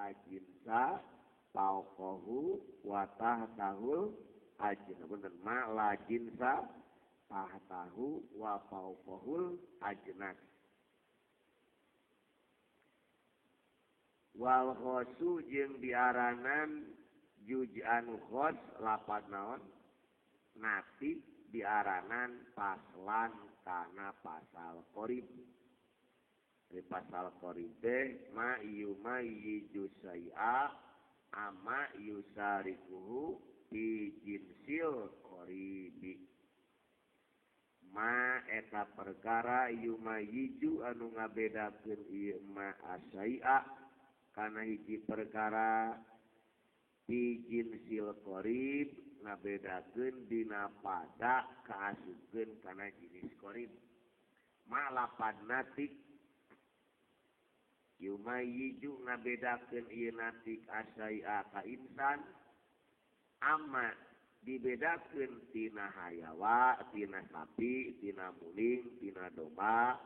la jinsa fauqahu wa tahtahul ajnas. Bener, ma la jinsa tahtahu wa fauqahul ajnas. Wal khosu jeung diaranan juz'an khos lapat naon natik diaranan paslan kana pasal qorib. Di pasal qorib teh ma yumayyizu syai'a ama yusarikuhu fi jinsil qoribi. Ma eta perkara yumayyizu anu ngabedakeun ieu ma asyai'a kana hiji perkara fi jinsil qorib, ngabedakeun dina pada kaasupkeun kana jenis qorib. Ma lapad natik yumayyizu ngabedakeun ieu natik asyai'a ka insan ama dibedakeun tina hayawa, tina sapi, tina muling, tina domba.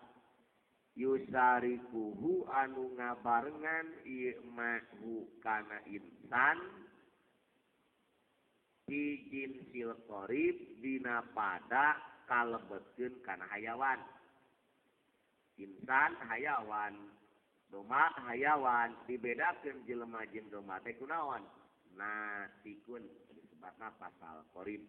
Yusarikuhu anu ngabarengan ieu mahu kana insan fi jinsil qorib dina pada kalebetkeun kana hayawan. Insan hayawan, domba hayawan, dibedakeun jelema jeung domba teh kunaon? Natikun disebutna pasal qorib.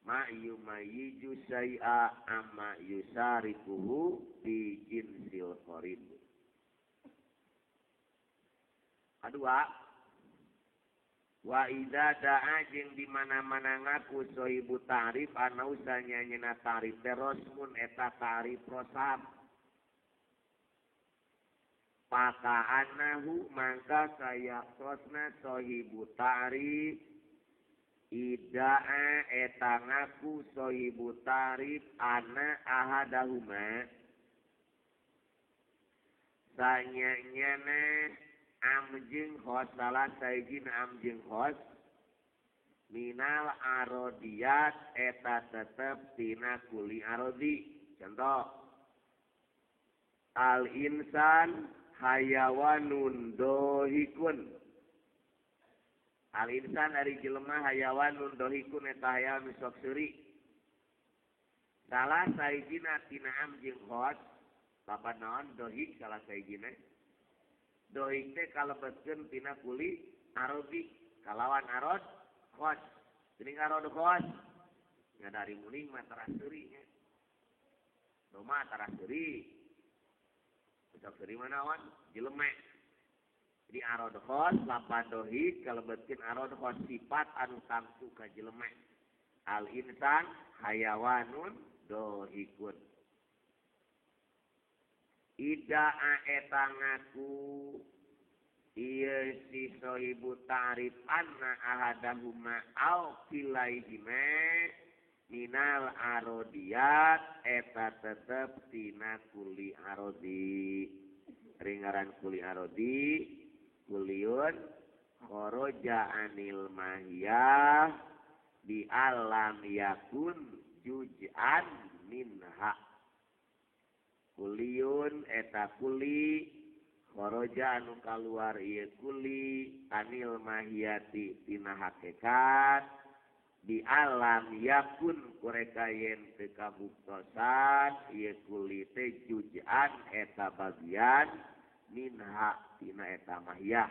Ma yumayyizu syai'a amma yusarikuhu fi jinsil qorib. Kadua, wa idza da'a jeung di mana-mana ngaku sahibu ta'rif ana usanya nyena ta'rif terosmun eta ta'rif rosam. Paka'anahu mangka sayaktosna sahibu ta'rif ida'a eta ngaku sahibu ta'rif ana ahadahuma sanyanyana amjeng khos salah saijina amjeng khos minal arodiyat eta tetep tina kuli arodi. Contoh, al insan hayawanun dohikun. Al insan ari jelema hayawanun dohikun eta hayawan sok seuri. Salah saijina tina amjeng khos bapak naon dohik salah saijina. Dohik teh kalebetkeun tina kuli arodi kalawan arod khos. Geuning arod khos nya dari muning mah teras seuri nya. Domba teras seuri. Sok seuri mah naon? Jelema. Jadi arod khos lapan dohik kalebetkeun arod khos sifat anu tangtu ka jelema. Al insan hayawanun dohikun. Ida'a eta ngaku ieu si sahibu ta'rif anna ahadahuma au kilaihima minal arodiyat eta tetep tina kuli arodi. Ringaran kuli arodi kuliun kharaja anil mahiyah bi alam yakun juz'an minha. Kuliun eta kuli kharaja anu kaluar ieu kuli anil mahiyati tina hakikat di alam yakun kureka yen teu kabuktosan ieu kuli teh juz'an eta bagian minha tina eta mahiyah.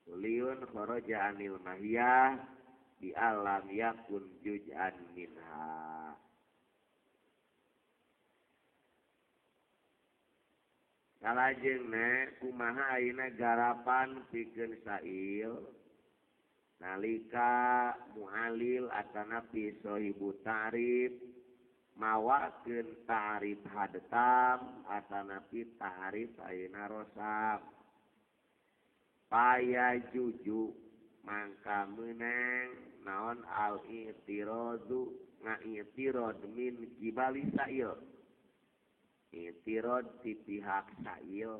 Kuliun kharaja anil mahiyah di alam yakun juz'an minha. Salajengna kumaha ayeuna garapan pikeun sail nalika mu'alil atanapi sahibu ta'rif mawakeun ta'rif hadtam atanapi ta'rif ayeuna rosam. Paya juju mangka meunang naon al i'tiradu ngaitirad min kibali sail. I'tirad ti pihak sail.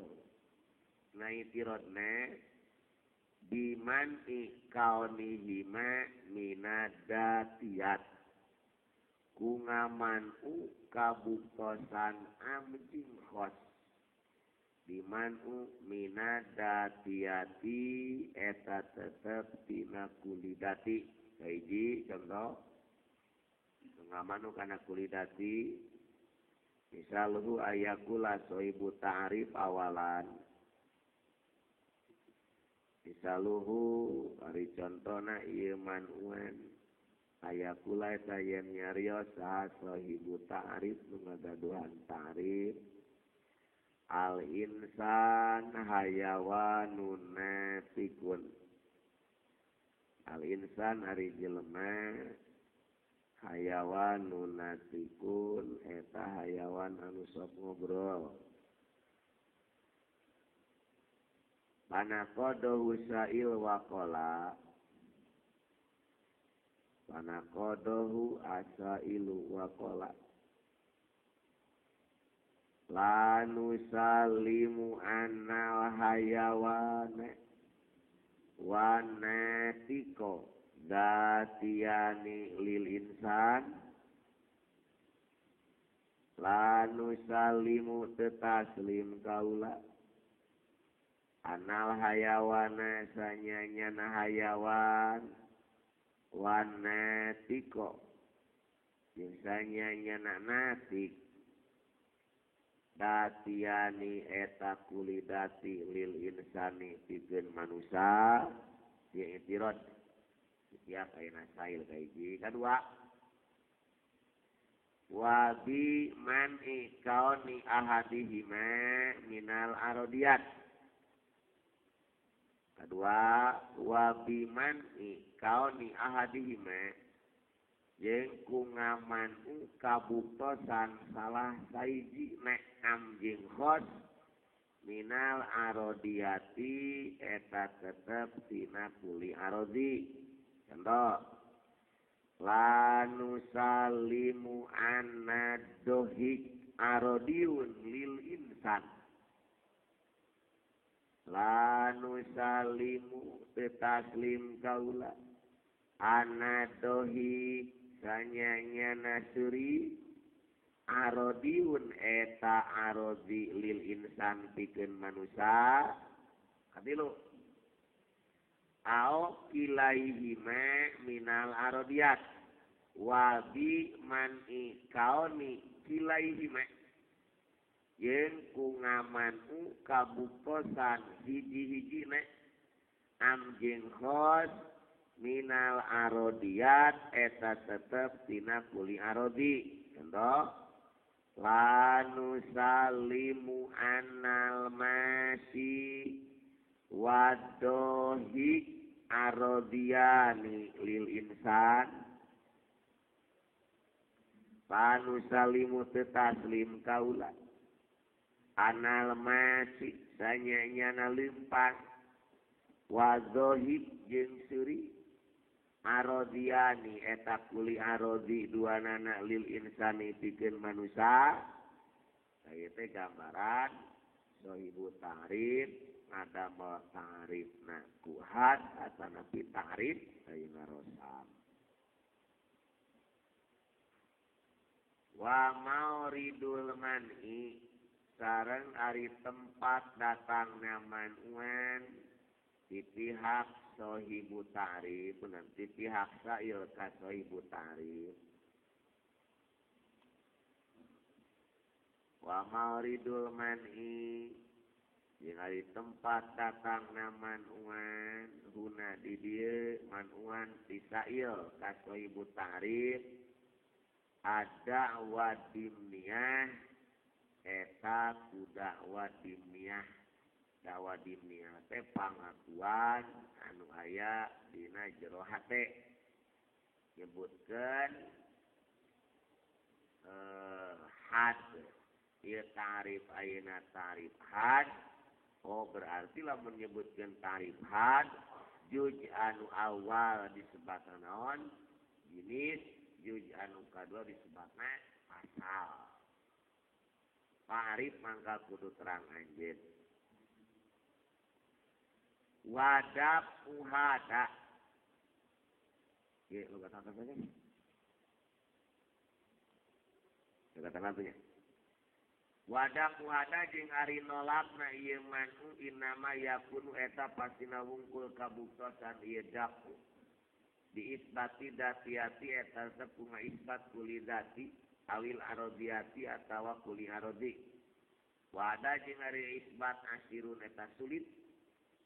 Na i'tiradna biman ikaunihima minadatiyat ku ngamanu kabuktosan amjing khos Dimanu minadatiati eta tetep tina kulidati. Kahiji contoh ngamanu kana kulidati misalhu ayakula sohibu ta'rif awalan. Misaluhu ari contona ieu manuan ayakula eta yen nyarios saha sohibu ta'rif nu ngagaduhan ta'rif al insan hayawanun natikun. Al insan ari jelema hayawanun natikun eta hayawan anu sok ngobrol. Panaqadahu sa'il waqala panaqadahu asailu waqala la nusalimu anal hayawane wa natiko datiani lil insan. La nusalimu tetaslim kaula anal hayawana sanyanyana hayawan wa natiko jeung sanyanyana natik datiani eta kulidati lil insani pikeun manusia. Ieu itirad setiap ayeuna sail kahiji kadua wa bi man'i kauni ahadihima minal arodiyat. Kadua wa bi man'i kauni ahadihima jeung ku ngamanu kabuktosan salah saiji nek am jeung khos minal arodiyati eta tetep tina kuli arodi. Contoh la nusalimu anna dohik arodiun lil insan. La nusalimu tetaslim kaula anna dohik sanyanyana suri arodiun eta arodi lil insan pikeun manusia. Katilu au kilaihima minal arodiyat wa bi man'i kaoni kilaihima jeung ku ngamanu kabuktosan hiji-hiji nek am jeung khos minal arodiyat eta tetep tina kuli arodi. Contoh la nusalimu anal masi wadohi arodiyani lil insan. Panusalimu tetaslim kaula anal masi sanyanyana lempang wadohi jeung seuri arodiani eta kuli arodi dua nana lil insani pikeun manusia. Ieu teh gambaran sohibu ta'rif ngadamel ta'rifna ku had atanapi ta'rif ayeuna rosam. Wa mauridul man'i sareng ari tempat datangna manuan di pihak sohibu ta'rif, nanti pihak sa'il ka sohibu ta'rif. Wa mauridul man'i jeung ari tempat datangna manuan huna di dieu manuan ti sa'il ka sohibu ta'rif ada wadimniyah eta ku dakwah dimniyah. Dakwah dimniyah teh pangakuan anu aya dina jero hate nyebutkeun had ieu ta'rif ayeuna ta'rif had. Oh berarti lamun nyebutkeun ta'rif had juj anu awal disebatna naon jenis, juj anu kadua disebatna pasal. Ta'rif mangka kudu terang anjeun. Wadab uhada. Ye, lu kata apa saja? Lu kata apa ya? Wadah wada jeung ari nolakna ieu manu inama yakunu eta pastina wungkul kabuktosan ieu daku diisbati datiati eta tepung isbat kulidati awil arodiati atawa kuli arodi. Wada jeung ari isbat asirun eta sulit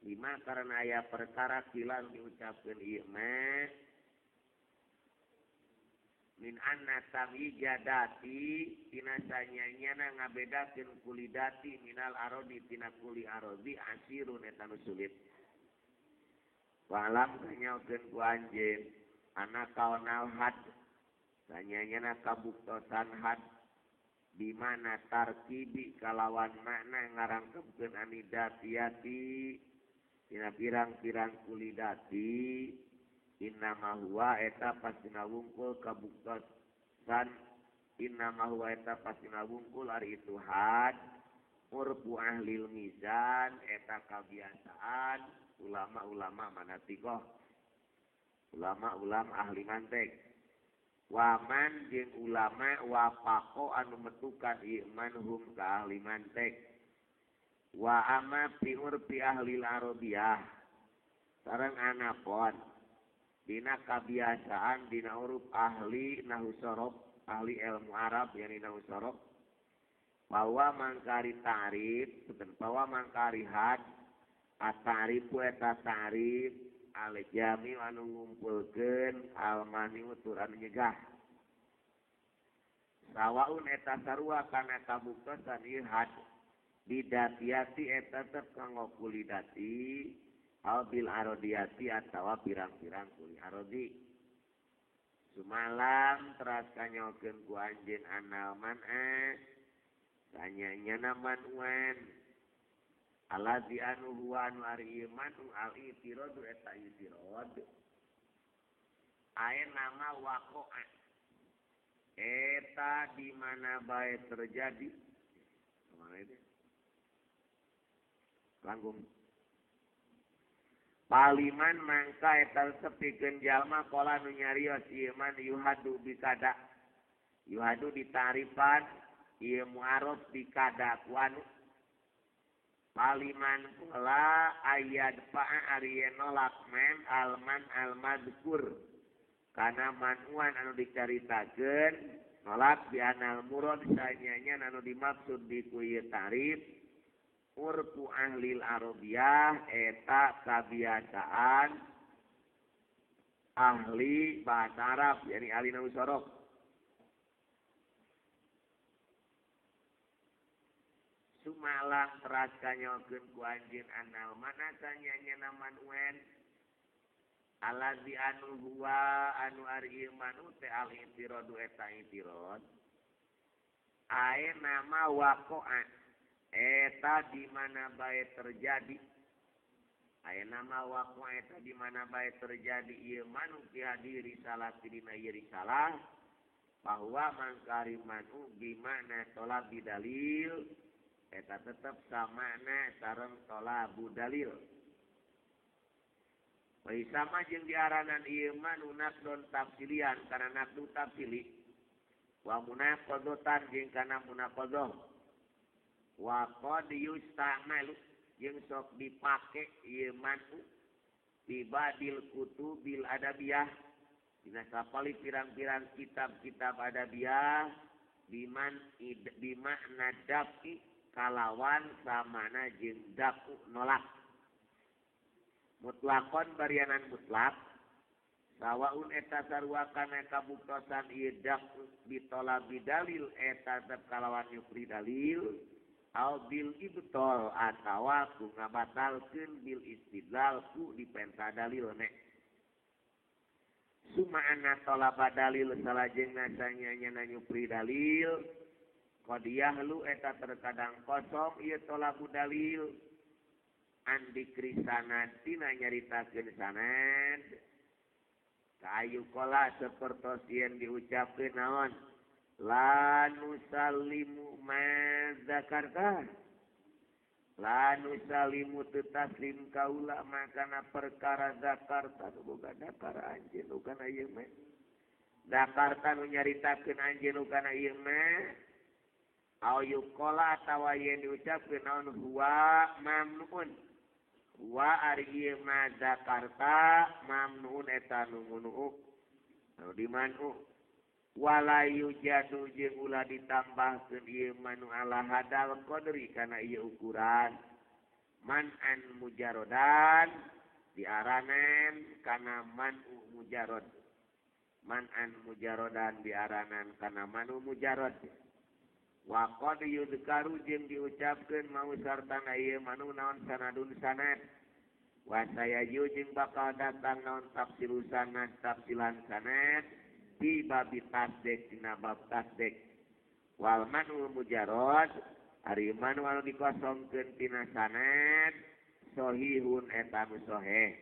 lima karena aya perkara kilang diucapkeun ieu mah min anna tamyijadati tina sanyanyana ngabedakeun kulidati minal arodi tina kuli arodi asirun eta nu sulit. Walam kanyaokeun ku anjeun ana kaonal had sanyanyana kabuktosan had di mana tarkibi kalawan makna ngarangkepkeun anidatiati tina pirang-pirang kulidati innama huwa eta pastina wungkul kabuktosan innama huwa eta pastina wungkul ari itu had urfu ahlil mizan eta kabiasaan ulama-ulama manatikoh ulama-ulama ahli mantek waman jeung ulama wapako anu metukan iman hum ka ahli mantek wa ama fi urfi ahli arabiyah sareng anapon dina kabiasaan dina huruf ahli nahu sorof ahli ilmu Arab yani nahu sorof bahwa mangkari ta'rif bahwa mangkari had at-ta'rifu eta ta'rif al jami anu ngumpulkeun al mani tur anu nyegah sawaun eta sarua kana kabuktosan ieu had bidatiati eta tetep kanggo kulidati aw bil arodiati atawa pirang-pirang kuli arodi. Sumalam teras kanyokeun ku anjeun anal man'a sanyanyana manuan alazi anu huwa anu ari ieu manu al itiradu eta itirad aya nama waqa'a eta di mana bae terjadi mana itu langgung paliman mangka eta sepikeun jalma kola nu nyarios ieu man yuhadu bikada yuhadu ditarifan ieu mu'araf bikada ku anu paliman kola ayad fa'a ari nolak man alman almadkur kana manuan anu dicaritakeun nolak bi anal murad sanyanya anu dimaksud di ku ieu tarif urfu ahlil arabiyah eta kabiasaan ahli bahasa Arab yani ahli nahu sorof. Sumalang teras kanyokeun ku anjeun anal mana sanyanya manuen alazi anu huwa anu ari ieu manu teh al intiradu eta intirad ae nama waqa'a eta di mana bae terjadi aya nama waqo eta di mana bae terjadi ieu manu fi hadiri risalah dina ieu risalah bahwa mangkari manu bimana tolab bidalil eta tetep samana sareng tolabu dalil. Wa sama jeung diaranan ieu manu nakdon tafsilian kana nakdu tafsili wa munaqadatan jeung kana munaqadah wa qad yusta'malu jeung sok dipake ieu manu tibadil kutubil adabiyah dina sapali pirang-pirang kitab-kitab adabiyah biman bimakna dafi kalawan samana jeung daku nolak mutlakon barianan mutlak sawaun eta sarua kana kabuktosan ieu daku bitolabi dalil eta tetep kalawan nyupri dalil au bil ibtol atawa ku ngabatalkeun bil istidlal ku dipenta dalil nek suma'ana talaba dalil salajengna sanyanya nyupri dalil qad yahlu eta terkadang kosong ieu talabu dalil andikri sanad tina nyaritakeun sanad kayu kola sapertos yen diucapkeun naon la nusallimu ma zakarta la nusalimu taslim kaula makana perkara zakarta nu boga dakar anjeun nu kana ieu mah zakarta nu nyaritakeun anjeun nu kana ieu mah Au yuqala atawa yen diucapkeun naon huwa mamnuun. Huwa ari ieu ma zakarta mamnuun eta nu munu nu dimanu. Wala yujadu jeung ulah ditambahkeun ieu manu ala hadal qadri kana ieu ukuran. Man an mujarodan diaranan kana manu mujarod. Man an mujarodan diaranan kana manu mujarod. Wa qad yudkaru jeung diucapkeun mau sartana ieu manu naon sanadun sanad. Wa sayaju jeung bakal datang naon tafsilu sanad tafsilan sanad di babi tasdek dina bab tasdek. Wal manu mujarod ari manu anu dikosongkeun tina sanad sahihun eta nu sahih.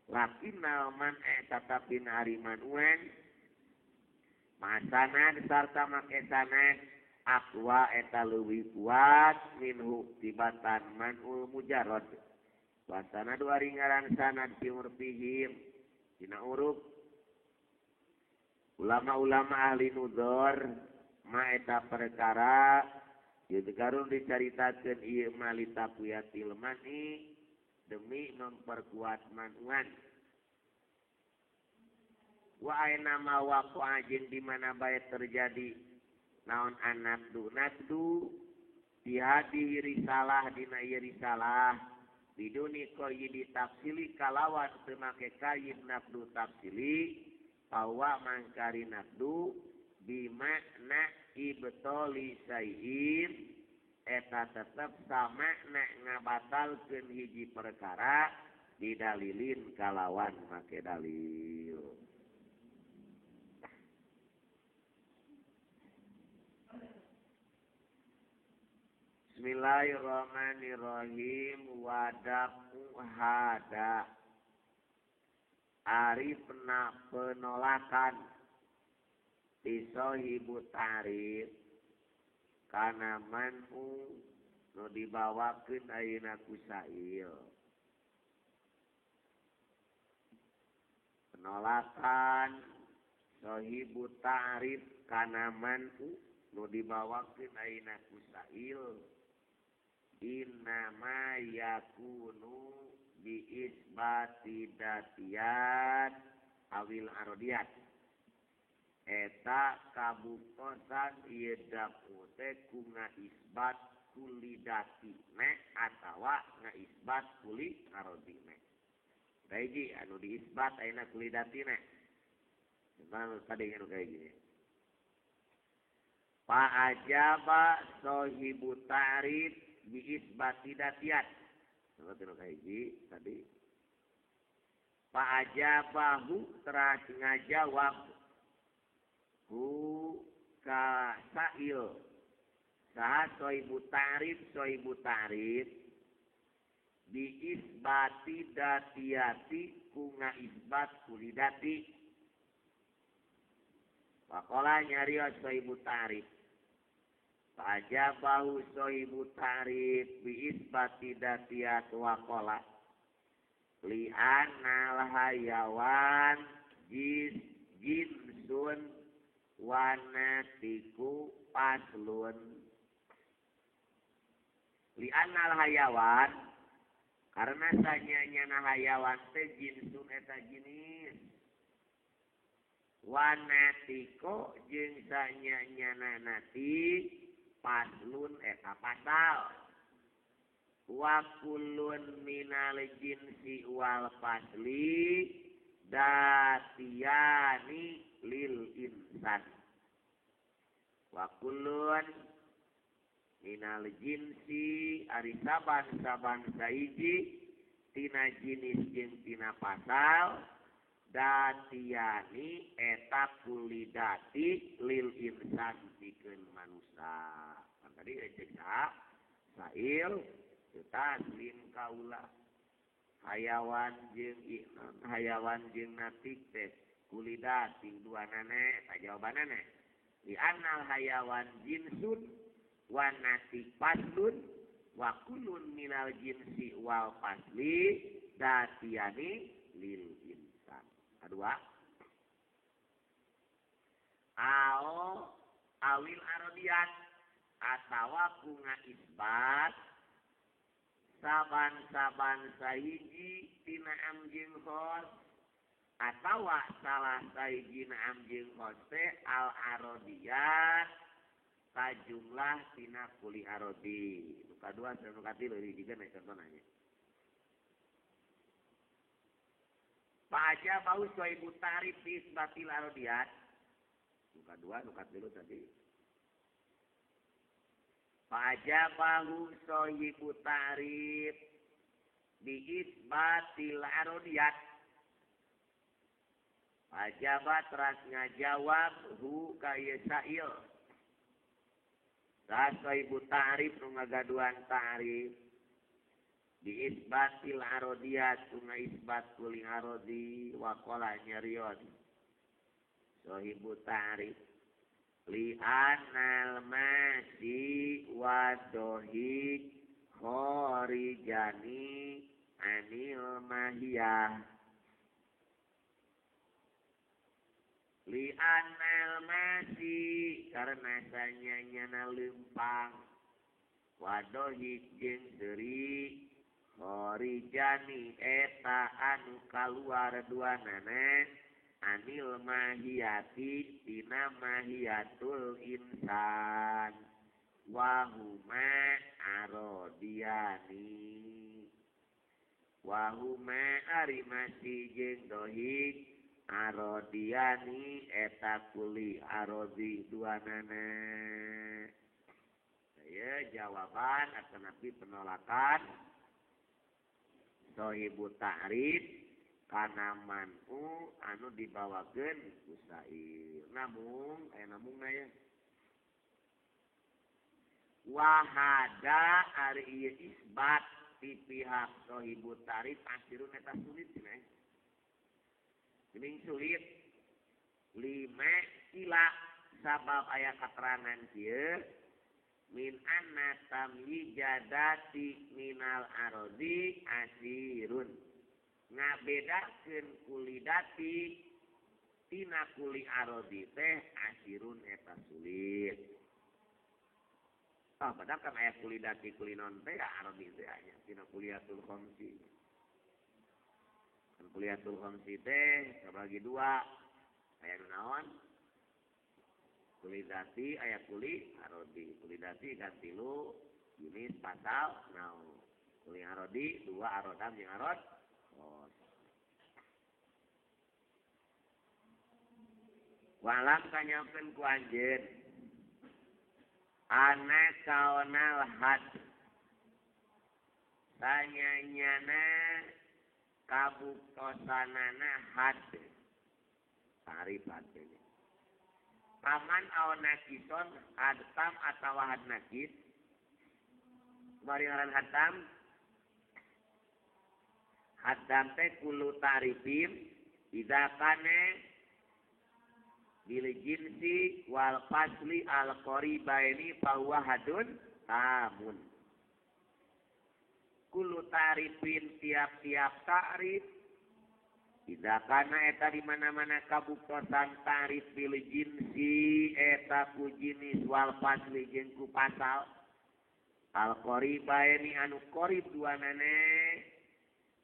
Lakinnal man eta tapina ari manuan masanad sarta make sanad aqwa eta leuwih kuat minhu tibatan manul mujarrad. Wa sanadu ari ngaran sanad fi urfihim dina uruf ulama-ulama ahli nuzur ma eta perkara yudkarun dicaritakeun ieu malita kuyatil mani demi memperkuat manuan. Wa aina ma waqa'a jeung di mana bae terjadi naon anabdu nabdu di hadi risalah dina ieu risalah biduni qayyidi tafsili kalawan teu make kayyid nabdu tafsili pawa mangkari nabdu bimakna ibtali sayin eta tetep sama nek ngabatalkeun hiji perkara didalilin kalawan make dalil. Bismillahirrahmanirrahim. Wadaku hada ari penolakan disohibu tarif kana manu nu dibawakeun ayeuna ku sail. Penolakan sohibu tarif kana manu nu dibawakeun ayeuna ku sail. Innama yakunu bi isbati datiyat awil arodiyat. Eta kabuktosan ieu dapu teh ku ngaisbat kulidati ne atawa ngaisbat kuli arodine. Kahiji anu diisbat ayeuna kulidati ne. Cuman tadi anu kahiji. Fa ajaba sahibu ta'rif bi isbati datiyat. Kahiji tadi. Fa ajabahu teras ngajawab hu ka sa'il saha sohibu ta'rif bi isbati datiyati ku ngaisbat kulidati. Waqala nyarios sohibu ta'rif. Fajabahu sohibu ta'rif bi isbati datiyat waqala li'anal hayawan jinsun wanatiku paslun. Li'anal hayawan karena sanyanya hayawan teh jinsun eta jenis, wanatiko jeung sanyanya nati paslun eta pasal. Wa kullun minal jinsi wal fasli datiyani lil insan. Wa kullun minal jinsi ari saban-saban saiji tina jinis jeung tina pasal datiyani eta kulidati lil insan pikeun manusa. Kan tadi cek saha sail taslim kaula hayawan jeung hayawan jeung natik teh kulidati dua nane eta jawabanana. Li annal hayawan jinsun wa natik faslun wa kullun minal jinsi wal fasli datiyani lil insan. Kedua, ao awil arodiyat Atawa ku ngaisbat saban-saban sahiji tina am jeung khos atawa salah sahiji am jeung khos teh al arodiyat kajumlah tina kuli arodi. Nu kadua sareng nu katilu hiji na contohna nya. Paja bau sohibu tarif isbatil arodiyat. Nu kadua nu katilu tadi. Paja bahu sohibu tarif biisbatil arodiyat. Pajabat ras ngajawab hu ka ieu sail. Ras sohibu tarif nu ngagaduhan tarif biisbatil arodiyat nu ngaisbat kuli arodi waqala nyarios sohibu tarif li'anal masi wadohi khorijani anil mahiyah. Li'anal masi karena sanyanyana lempang wadohi jeung seuri khorijani eta anu kaluar duanana anil mahiyati tina mahiyatul insan wahuma arodiani wahuma ari masi jeung dohik arodiani eta kuli arodi duanana. Saya jawaban atanapi penolakan sohibu ta'rif kana man'u anu dibawakeun ku sair. Namung aya namungna ya. Wahada ari ieu isbat ti pihak sohibu tarif asirun eta sulit cenah. Geuning sulit lima kila sabab aya katerangan kieu min anna tamyijadati minal arodi asirun. Ngabedakeun kulidati tina kuli arodi teh asirun eta sulit. Ah, padahal kan aya kulidati kulinon teh arodi teh aya tina kuliatul khamsi. Kan kuliatul khamsi teh kabagi dua. Aya nu naon? Kulidati aya kuli arodi. Kulidati kan tilu jenis pasal naon. Kuli arodi dua arodam jeung arod. Walam kanyakeun ku anjeun ana kaonal had sanyanyana kabuktosanana had tarif had paman aona kison hadtam atawa had nakis bari ngaran hadtam hadam teh kulu tarifin idza kana bil jinsi wal fasli al qaribaini fa huwa hadun tamun. Kulu tarifin tiap-tiap tarif idza kana eta di mana-mana kabuktosan tarif bil jinsi eta ku jinis wal fasli jeung ku pasal al qaribaini anu qarib duanane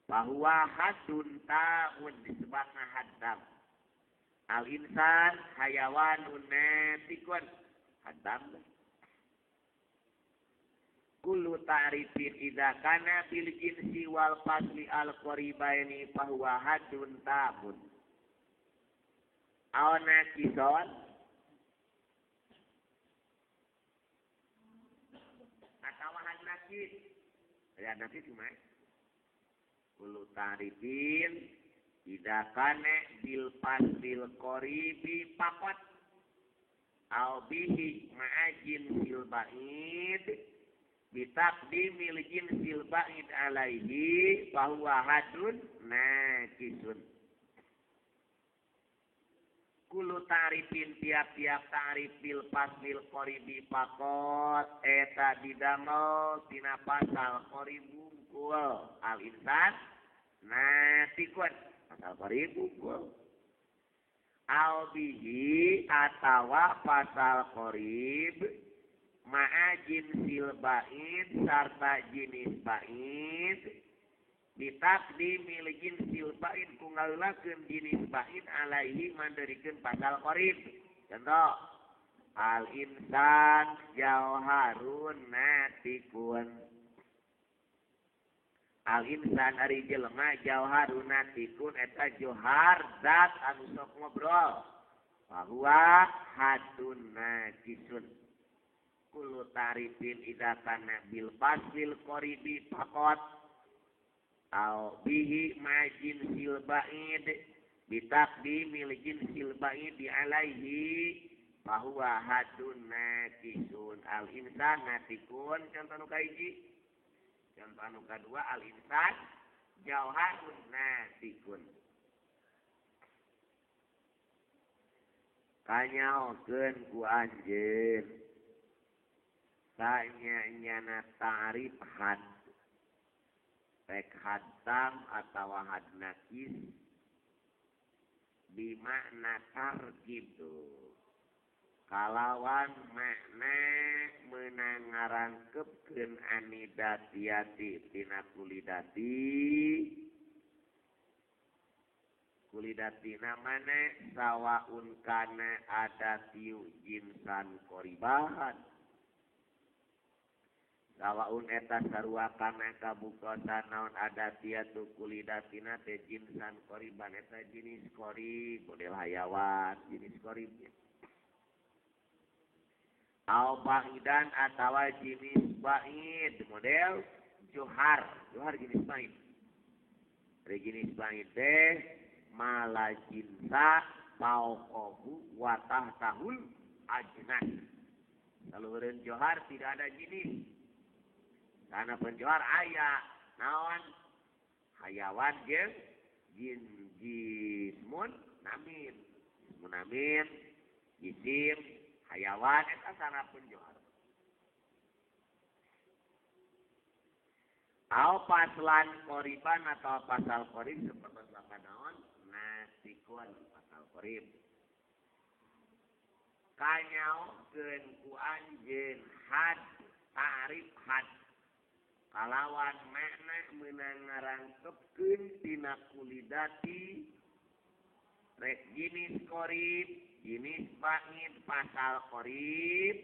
bahwa hadun ta'un disebutna haddam. Al insan hayawanun natikun haddam. Kullu ta'rifin idza kana bil jinsi wal fasli al qaribaini fahuwa hadun ta'un. Aw nakison atawa had nakis. Ada nakis kumaha? Kullu ta'rifin idza kana bil fasil qaribi faqat aw bihi ma'a jinsil ba'id bi taqdimil jinsil ba'id alaihi fa huwa hadun naqisun. Kullu ta'rifin tiap-tiap ta'rif bil fasil qaribi faqat eta didamel tina pasal qaribu al insan natikun pasal qarib unggul al bihi atawa pasal qarib Ma'a jinsil ba'id sarta jenis ba'id bitaqdimil jinsil ba'id ku ngaheulakeun jenis ba'id alaihi manderikeun pasal qarib. Contoh al insan jauharun natikun. Al insan ari jelema jauharun natikun eta johar zat anu sok ngobrol. Bahwa hadun najisun. Kullu tarifin idza kana bil fasil qaribi faqat au bihi ma jinsil ba'id bitaqdimil jinsil ba'id alaihi bahwa hadun najisun. Al insan natikun contoh nu kahiji, contoh nu kadua al insan jauharun natikun. Kanyaokeun ku anjeun sanya-nyana ta'rif had rek had tam atawa had nakis bimakna tarkib kalawan makna meunang ngarangkepkeun anidatiati tina kulidati kulidatina mana sawaun kana adatiu jinsan qoribahan sawaun eta sarua kana kabukosan naon adatiatu kulidatina teh jinsan qoriban eta jenis qorib model hayawan jenis qoribnya au ba'idan atawa jenis ba'id model johar johar jenis ba'id ari jenis ba'id teh mala jinsa fauqahu wa tahtahul ajnas. Saluhureun johar tidak ada jenis. Karena penjohar aya naon hayawan jeung jin jismun namin jismun namin jisim hayawan eta sana penjohar. Au paslan qoriban atau pasal qorib seperti apa naon nasikun pasal qorib kanyaokeun ku anjeun had ta'rif had kalawan makna meunang ngarangkepkeun tina kulidati rek jenis qorib jenis ba'id pasal qorib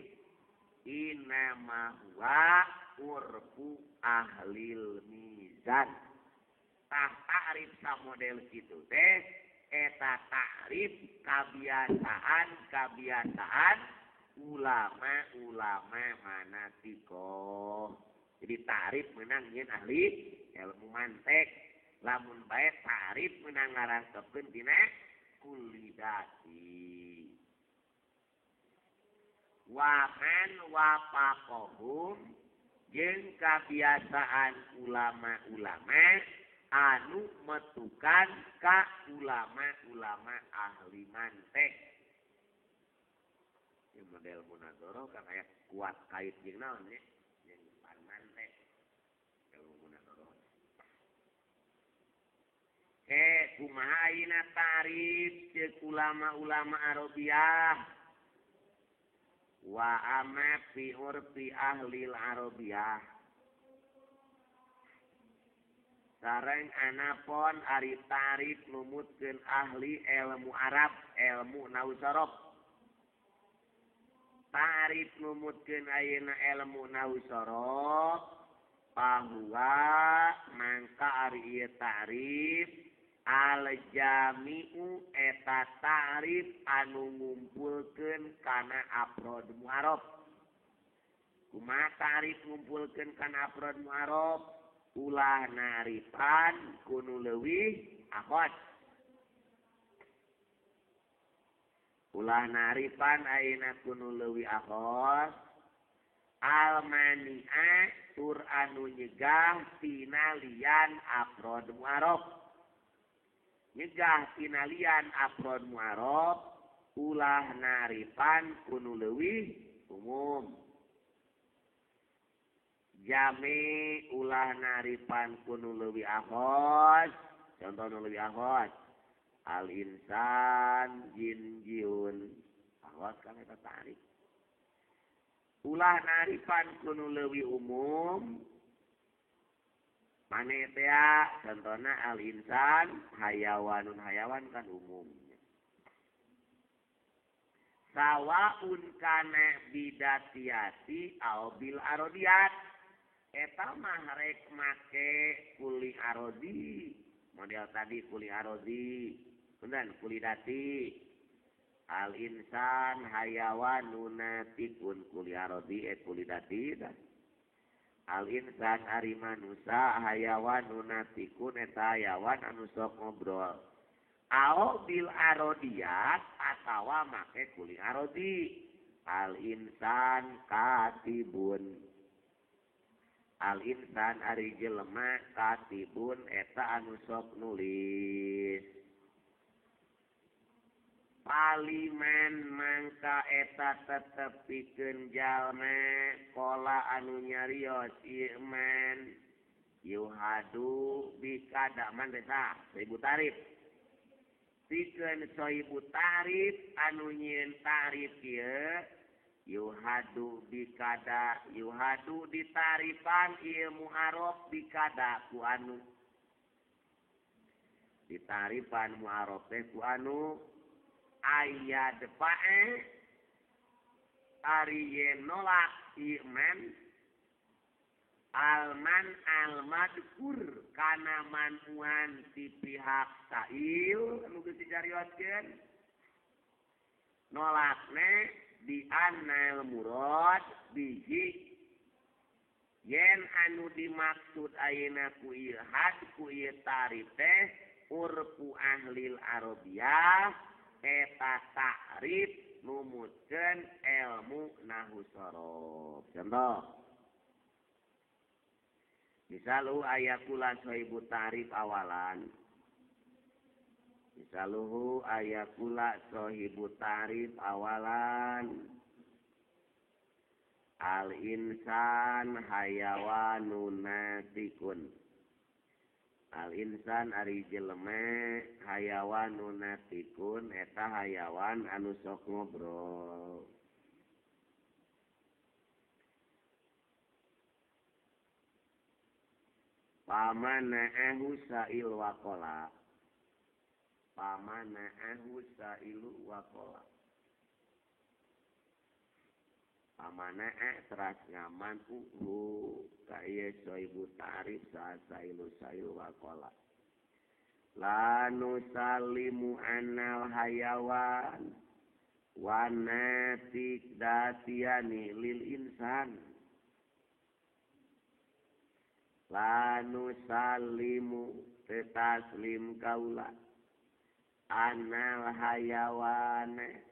inama huwa urfu ahlil mizan. Tah ta'rif samodel kitu teh eta ta'rif kabiasaan kabiasaan ulama-ulama manatikoh. Jadi ta'rif menang nyeun ahli ilmu mantek. Lamun bae ta'rif menang ngarangkepkeun tina kulidati. Wa man wafaqahum jeung kabiasaan ulama-ulama anu metukan ka ulama-ulama ahli mantek. Ieu model munadharah kan aya kuat kait jeung naon nya? Jeung pan mantek. Ilmu munadharah. Kumaha ayeuna ta'rif ceuk ulama-ulama Arabiah? Wa ama fi urfi ahlil Arabiah. Sareng anapon ari ta'rif numutkeun ahli ilmu Arab, ilmu nahwu-shorof. Ta'rif numutkeun ayeuna ilmu nahwu-shorof bahwa mangka ari ieu ta'rif al-jami'u eta ta'rif anu ngumpulkeun kana afrod mu'arab. Kumaha ta'rif ngumpulkeun kana afrod mu'arab? Ulah naripan kunu leuwih akhot. Ulah naripan ayeuna kunu leuwih akhot. Al-mani'a tur anu nyegah tina lian afrod mu'arab. Nyegah tina lian afrod mu'arab ulah naripan kunu leuwih umum. Jami ulah naripan kunu leuwih akhos. Contoh nu leuwih akhos al insan jin jiun. Akhos kan eta ta'rif. Ulah naripan ku nu leuwih umum mane teh contohna al insan hayawanun hayawan kan umum. Sawaun kana bidatiati au bil arodiat eta mah rek make kuli arodi model tadi kuli arodi bener kuli dati al insan hayawanun natikun kuli arodi kuli dati al insan ari manusa hayawanun natikun eta hayawan anu sok ngobrol ao bil arodiat atawa make kuli arodi al insan katibun al insan ari jelema katibun eta anu sok nulis paliman mangka eta tetep pikeun jalma kola anu nyarios ieu man yuhadu bikadaman desa 1000 tarif pikeun sohibu tarif anu nyieun tarif ieu yuhadu bikada yuhadu ditarifan ieu mu'arab bikada ku anu ditarifan mu'arab teh ku anu aya depae ari yen nolak ieu man alman almadkur kana manuan ti pihak sail anu geus dicarioskeun nolakne di anal murad biji yen anu dimaksud ayeuna ku ieu had ku ieu tarif teh urfu ahlil arabiyah eta ta'rif numutkeun ilmu nahwu sorof. Contoh misalu aya kula sohibu ta'rif awalan. Misaluhu aya kula sohibu ta'rif awalan. Al insan hayawanun natikun. Al insan ari jelema hayawanun natikun eta hayawan anu sok ngobrol. Pamana'ahu sa'il waqala. Pamana'ahu sa'ilu waqala. Pamana'a teras ngaman uhu ka ieu sohibu ta'rif sa'ilu sa'il waqala. La nusallimu anal hayawan wa natik datiani lil insan. Lanu salimu tetaslim kaula anal hayawane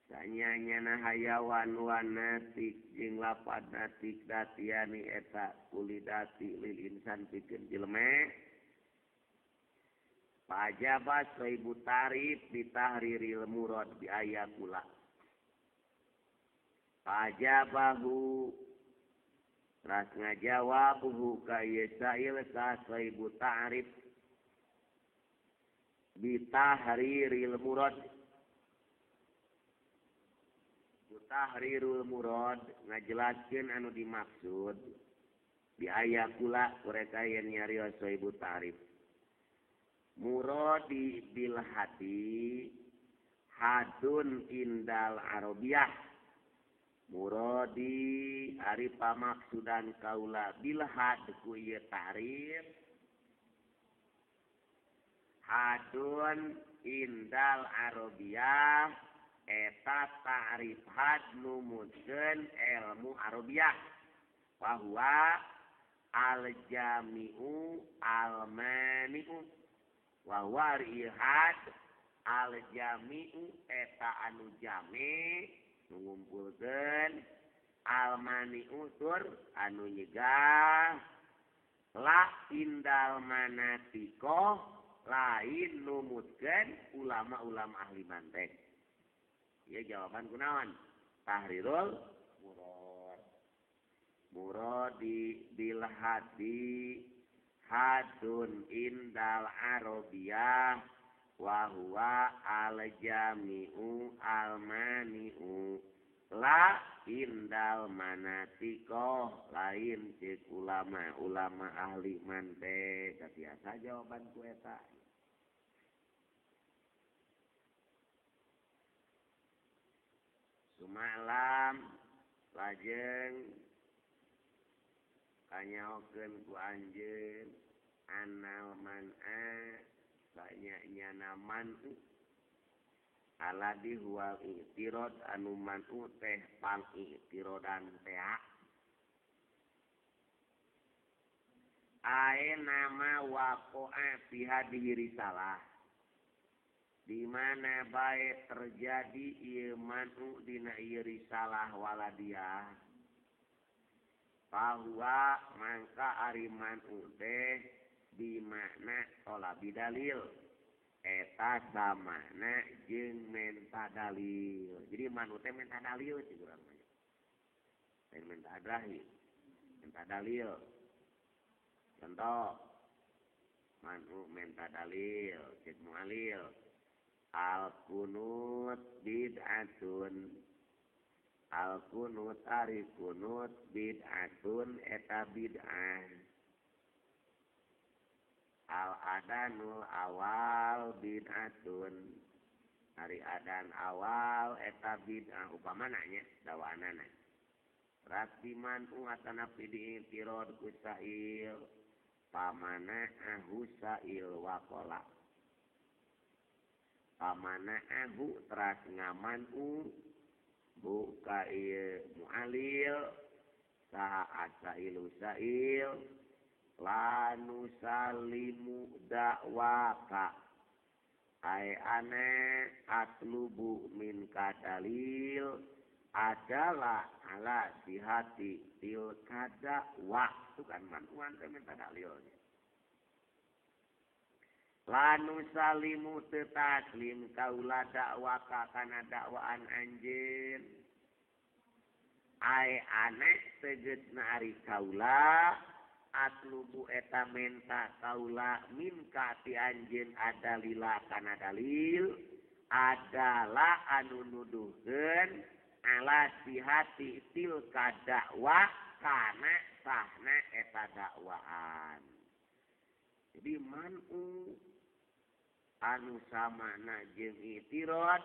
sanyanyana hayawan wanatik jeung lapad natik datiani eta kulidati lil insan pikeun jelema. Pajaba sohibu tarif bitahriril murad bi ayakula. Pajabahu ras ngajawab ka ieu sail sa sohibu ta'rif bitahriril murad. Tahrirul murad ngajelaskeun anu dimaksud di ayakula mereka yen nyarios sohibu ta'rif. Muradi bil hati hadun indal arabiyah. Muradi ari pamaksudan kaula bil had ku ieu ta'rif hadun indal arabiyah eta ta'rif had numutkeun ilmu arabiyah bahwa al jami'u al mani'u wa huwa had al jami'u eta anu jami ngumpulkeun al mani'u tur anu nyegah la indal manatiko lain numutkeun ulama-ulama ahli mantek. Ieu jawaban kunaon? Tahrirul murad. Muradi bil hadi hadun indal arabiyah wa huwa al jami'u al mani'u La indal manatiko lain cek ulama ulama ahli mante biasa jawaban ku eta. Sumalam lajeng kanyaokeun ku anjeun anal man'a banyaknya man'u aladi huwal i'tirad anu man'u teh pang i'tiradan teh ae nama waqa'a fi hadhihi risalah di mana bae terjadi ieu man'u dina ieu risalah waladiah bahwa mangka ari man'u teh bimakna tolabi dalil eta samana jeung menta dalil. Jadi man'u teh menta dalil sih urang mah. Lain menta adrahi, menta dalil. Contoh man'u menta dalil cek mualil al kunut bid'atun. Al kunut ari kunut bid'atun eta bid'ah. Al adanul awal bid'atun ari adan awal eta bid'ah upamana nya dawaanana berarti man'u atanapi di'tirad ku sa'il pamana ahu sa'il waqala pamana ahu teras ngaman'u buka ieu mu'alil saha asailu sa'il lanu salimu dakwaka ai ane atlubu min kadalil adalah ala sihati tilka dakwah. Itu kan man'uan teh minta dalilnya. Lanu salimu teu taslim kaula dakwaka kana dakwaan anjeun ai ane tegesna ari kaula atlubu eta menta kaula minka ti anjeun adalila kana dalil adalah anu nuduhkeun ala sihati tilka dakwah kana sahna eta dakwaan. Jadi man'u anu samana jeung i'tirad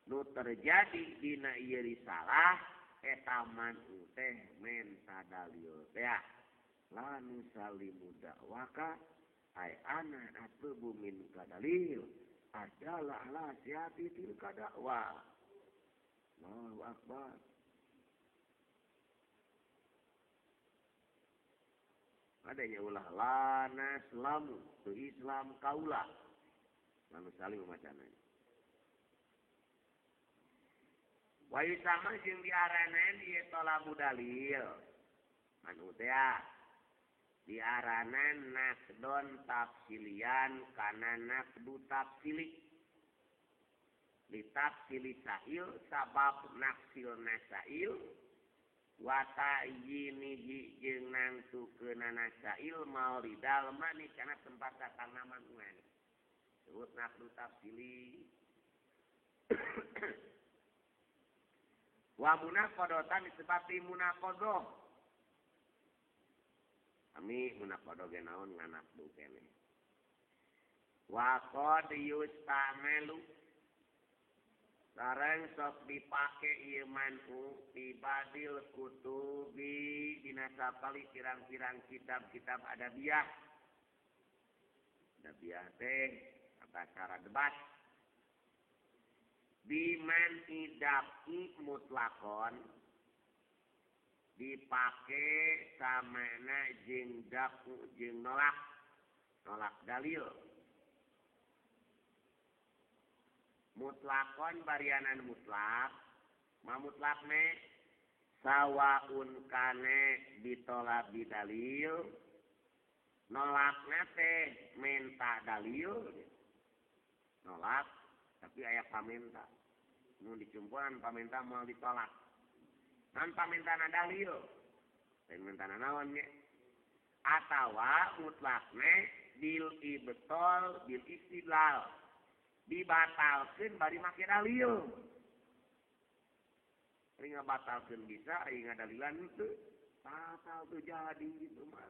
nu terjadi dina ieu risalah eta man'u teh menta dalil teh. Lanu salimu dakwaka ay ana atlubu minka dalil adalah ala sihati tilka dakwah. Allahu akbar. Adanya ulah lana selamu tu Islam kaula lanu salimu macana. Wa yusama jeung diaranan ieu talabu dalil manu teh diaranan nakdon tafsilian kana nakdu tafsili litafsili sa'il sabab naksil nasail wa ta'yinihi jeung nangtukeunana sa'il mauridal mani kana tempat datangna man'uan sebut nakdu tafsili. Wa munaqadatan disebati munaqadah. Kami munaqadah ge naon nganakdu keneh. Wa qad yustamalu sareng sok dipake ieu man'u fi badil kutubi dina sapali pirang-pirang kitab-kitab adabiah. Adabiah teh tata cara debat. Biman idaki mutlakon dipake samana jeung daku jeung nolak nolak dalil. Mutlakon barianan mutlak ma mutlakne sawaun kane ditolak bidalil nolakna teh menta dalil nolak tapi aya pamenta nu dicumpuan pamenta moal ditolak nan pamentana dalil lain mentana naon nya atawa mutlakne bil ibtol bil istidlal dibatalkeun bari make dalil. Ari ngabatalkeun bisa ari ngadalilan henteu. Batal teu jadi gitu mah.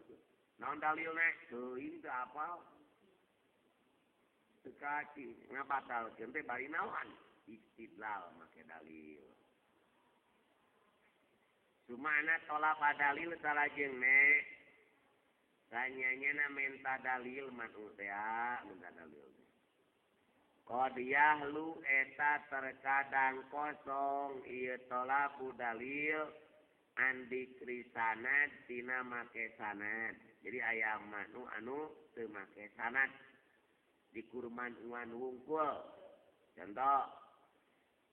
Naon dalilna? Teuing teu apal. Teu kaci ngabatalkeun teh bari naon? Istidlal make dalil. Sumana tolak dalil salajengna. Tanyanya minta dalil manu teh minta dalil. Qad yahlu eta terkadang kosong ieu tolabu dalil andikri sanad tina make sanad. Jadi aya manu anu teu make sanad dikurman uan wungkul. Contoh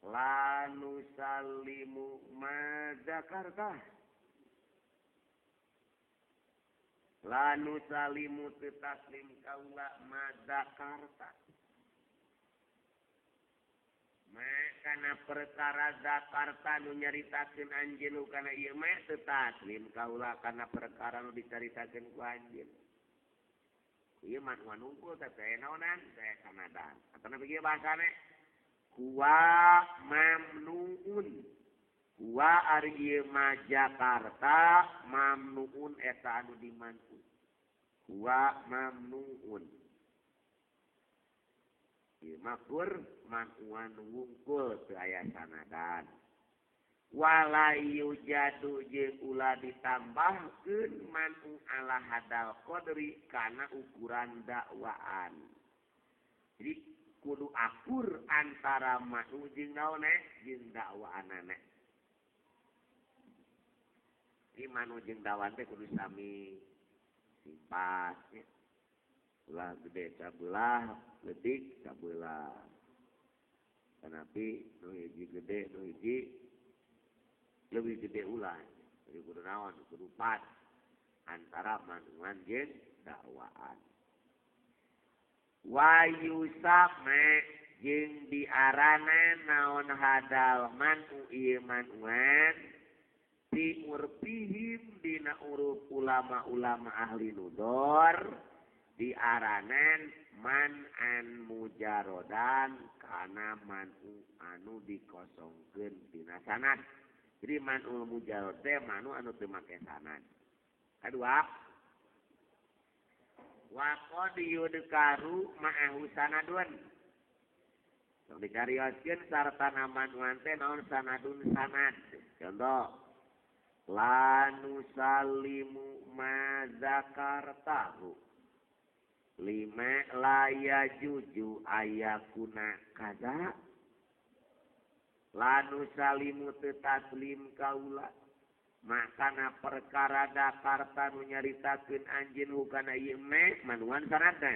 la nusallimu ma zakarta. La nusalimu teu taslim kaula ma zakarta. Kana perkara zakarta nu nyaritakeun anjeun kana ieu mah teu taslim kaula kana perkara nu dicaritakeun ku anjeun. Ieu mah nungkul teh teh naonan teh sanadan. Atana begieu bahasane huwa mamnuun. Huwa ari ieu mah Jakarta mamnuun eta anu dimantu. Huwa mamnuun. Makur manuan wungkul teu aya sanadan. Wala yujadu jeung ulah ditambahkeun manu ala hadal qadri kana ukuran dakwaan. Jadi kudu akur antara manu jeung naon jeung dakwaanana. Jadi manu jeung dakwaan teh kudu sami sifat nya. Ulah gede sabelah, leutik sabelah. Tanapi nu hiji gede, nu hiji leuwih gede ulah. Jadi kudu naon, kudu pas antara manuan jeung dakwaan. Wa yusame jeung diarana naon hadal manu ieu manuan bi urfihim dina uruf ulama-ulama ahli nudor diaranan man an mujarodan kana manu anu dikosongkeun tina sanad. Jadi manul mujarod teh manu anu teu make sanad. Kadua wa qad yudkaru ma'ahu sanadun. Sok dicarioskeun sartana manuan teh naon sanadun sanad. Contoh la nusallimu ma zakartahu lima la yajuju ayakuna kaza. Lanu salimu teu taslim kaula makana perkara dakarta nu nyaritakeun anjeun hukana ieu meh manuan sanadna.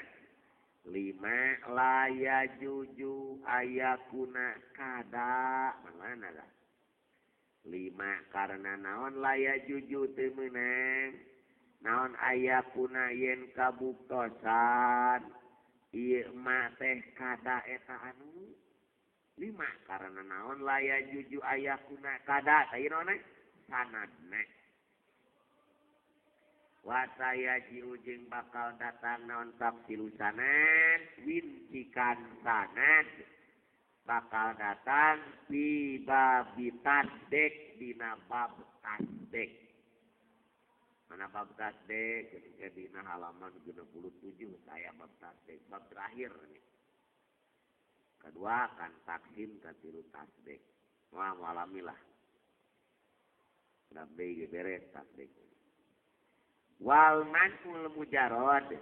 Lima la yajuju ayakuna kada mana lah. Lima karena naon la yajuju teu meunang naon ayakuna yen kabuktosan ieu mah teh kada eta anu. Lima karena naon laya juju ayakuna kada teh naon sanadna. Wa saya jeung bakal datang naon tafsilu sanad wincikan sanad bakal datang bi babi tasdek dina bab tasdek. Mana bab tasdek ketika dina halaman 67 saya bab tasdek bab terakhir nih. Kedua kan taksim katilu tasdek. Wah alamilah. Nabi beres tasdek. Wal manul mujarod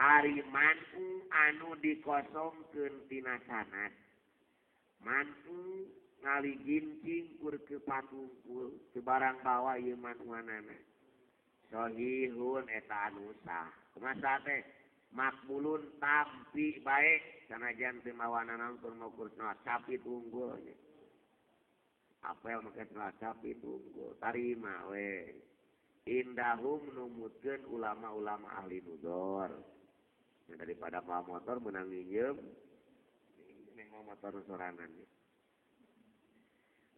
ari manu anu dikosongkeun tina sanad. Manu ngaligincing kur ke patungkul sebarang bawa ieu manuanana. Sahihun eta anu sah. Kumaha teh? Makbulun tampi baik sanajan teu mawana naon kur ngukur sapi tunggul. Apel make sapi tunggul tarima we. Indahum numutkeun ulama-ulama ahli nudor. Daripada bawa motor menang nginjem neng motor sorangan.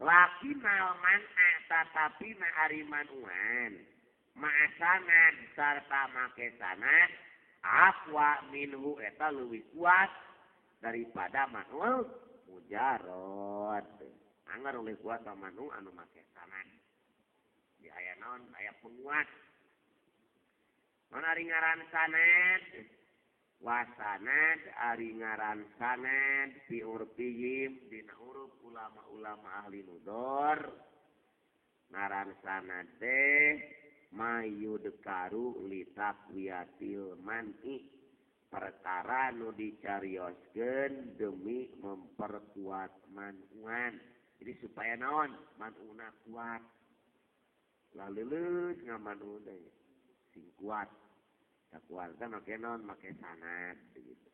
Lakinal man'a tatapi na ari manuan ma'asanad sarta make sanad aqwa minhu eta leuwih kuat daripada manul mujarad. Anggar oleh kuasa manu anu make sanad. Di aya naon aya penguat. Naon ari ngaran sanad? Wasanad ari ngaran sanad fi urfihim dina uruf ulama-ulama ahli nudor. Ngaran sanad teh mayudkaru litaqwiyatil man'i, perkara nu dicarioskeun demi memperkuat manuan. Jadi supaya naon manuna kuat. Laleuleus ngamanu teh sing kuat. Tak kuat kan make naon make sanad begitu.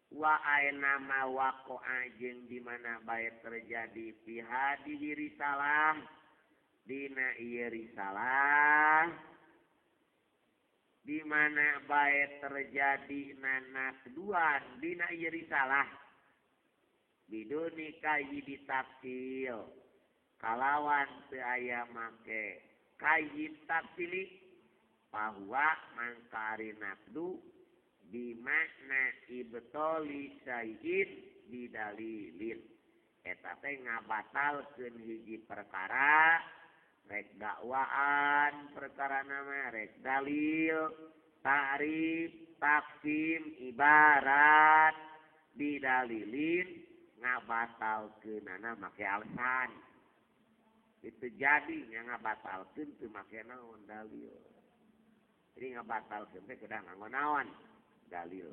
Wa aina ma waqa'a jeung di mana bae terjadi fi hadhihi risalah dina ieu risalah di mana bae terjadi nanak duan dina ieu risalah biduni kayi tafsil kalawan teu aya make kayi tafsili bahwa mangkari nakdu bimakna ibtali syai'in bidalilin eta teh ngabatalkeun hiji perkara rek dakwaan perkara nama rek dalil ta'rif taksim ibarat didalilin ngabatalkeunana make alasan itu jadi nya ngabatalkeun teu make naon dalil. Jadi ngabatalkeun teh kedah nganggo naon dalil.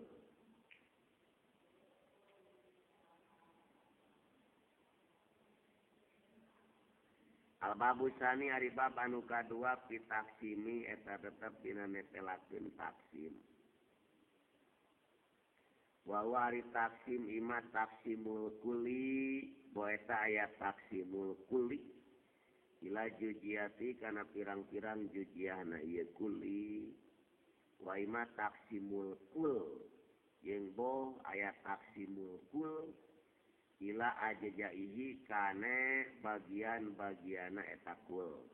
Al-babu sani ari bab anu kadua fi taksimi eta tetep dina netelakeun taksim. Wa ari taksim ima taksimul kulli, bo eta aya taksimul kulli. Ila jujiati kana pirang-pirang jujiahna ieu kulli. Wa ima taksimul kul, jeung bo aya taksimul kul ila ajjaihi kana bagian-bagiana eta kul.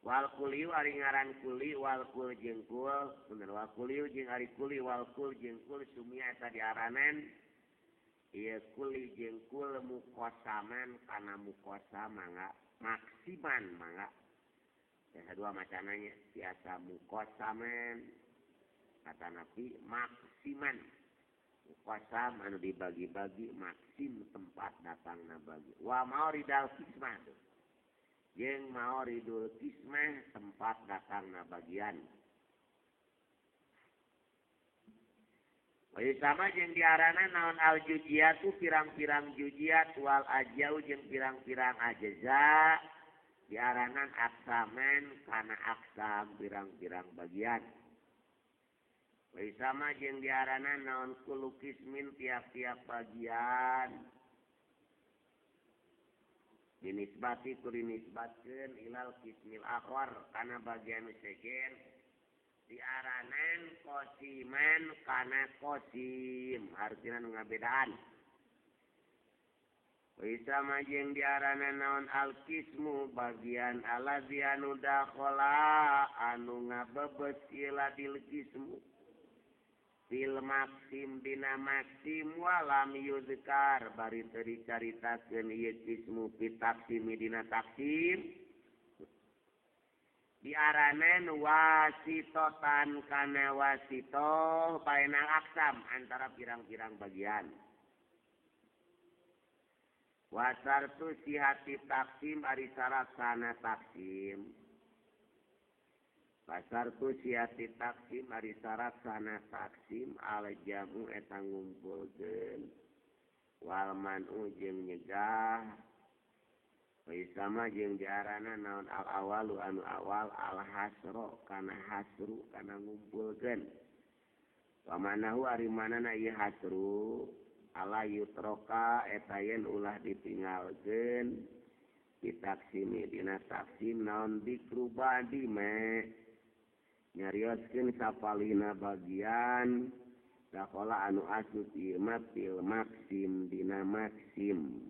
Wal kuliu ari ngaran kuli wal kul jeung kul, bener wal kuliu jeung ari kuli wal kul jeung kul sumia eta diaranan ieu kuli jeung kul muqasaman kana muqasam mangga maksiman mangga. Biasa dua macananya biasa muqasaman kata Nabi maksiman. Muqasam anu dibagi-bagi maksim tempat datangna bagi. Wa mauridal kismah jeung mauridul kismah tempat datangna bagian. Wa sama jeung diarana naon al juziyatu pirang-pirang juziyat wal ajau jeung pirang-pirang ajza diaranan aksaman kana aksam pirang-pirang bagian. Wa sama jeung diaranan naon kullu kismin tiap-tiap bagian dinisbati ku dinisbatkeun ilal kismil akhar kana bagian sejen diaranan qasiman kana qasim artina nu ngabedaan. Wa sama jeung diaranan naon al kismu bagian allazi anu dakhala anu ngabebet ila dil kismu fil maksim dina maksim walam yuzkar bari teu dicaritakeun ieu kismu fi taksimi dina taksim diaranan wasitotan kana wasito bainal aksam antara pirang-pirang bagian. Wasartu sihati taksim ari syarat sana taksim. Pasartu siati taksim ari syarat sana taksim al jamu eta ngumpulkeun wal manu jeung nyegah wa sama jeung diarana naon al awalu anu awal al hasro kana hasru kana ngumpulkeun wa manahu ari manana ieu hasru ala yutroka eta yen ulah ditinggalkeun ditaksimi dina taksim naon dikru badi me nyarioskeun sapalina bagian sakola anu asup ieu mah fil maksim dina maksim.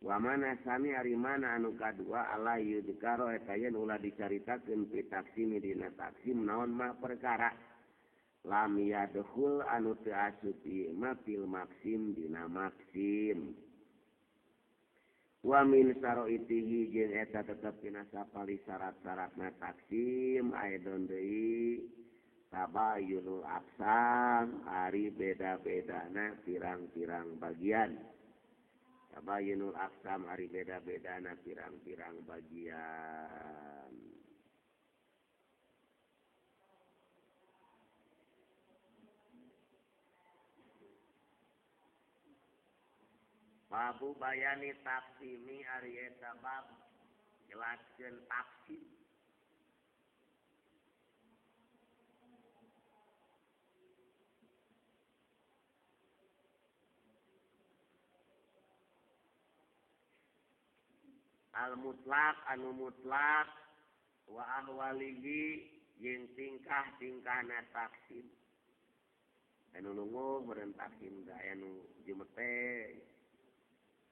Wa mana sami ari mana anu kadua ala yudkaro eta yen ulah dicaritakeun fi taksimi dina taksim naon mah perkara Lam yadkhul anu teu asup ieu mah fil maksim dina maksim. Wa min saroitihi jeung eta tetep dina sapali syarat-syaratna taksim aidon deui tabayunul aqsam ari beda-bedana pirang-pirang bagian. Tabayunul aqsam ari beda-bedana pirang-pirang bagian. Babu bayani taksimi ari eta bab jelaskeun taksim. Al mutlak anu mutlak wa ahwalihi jeung tingkah-tingkahna taksim. Anu lunguh meureun taksim da anu jemete.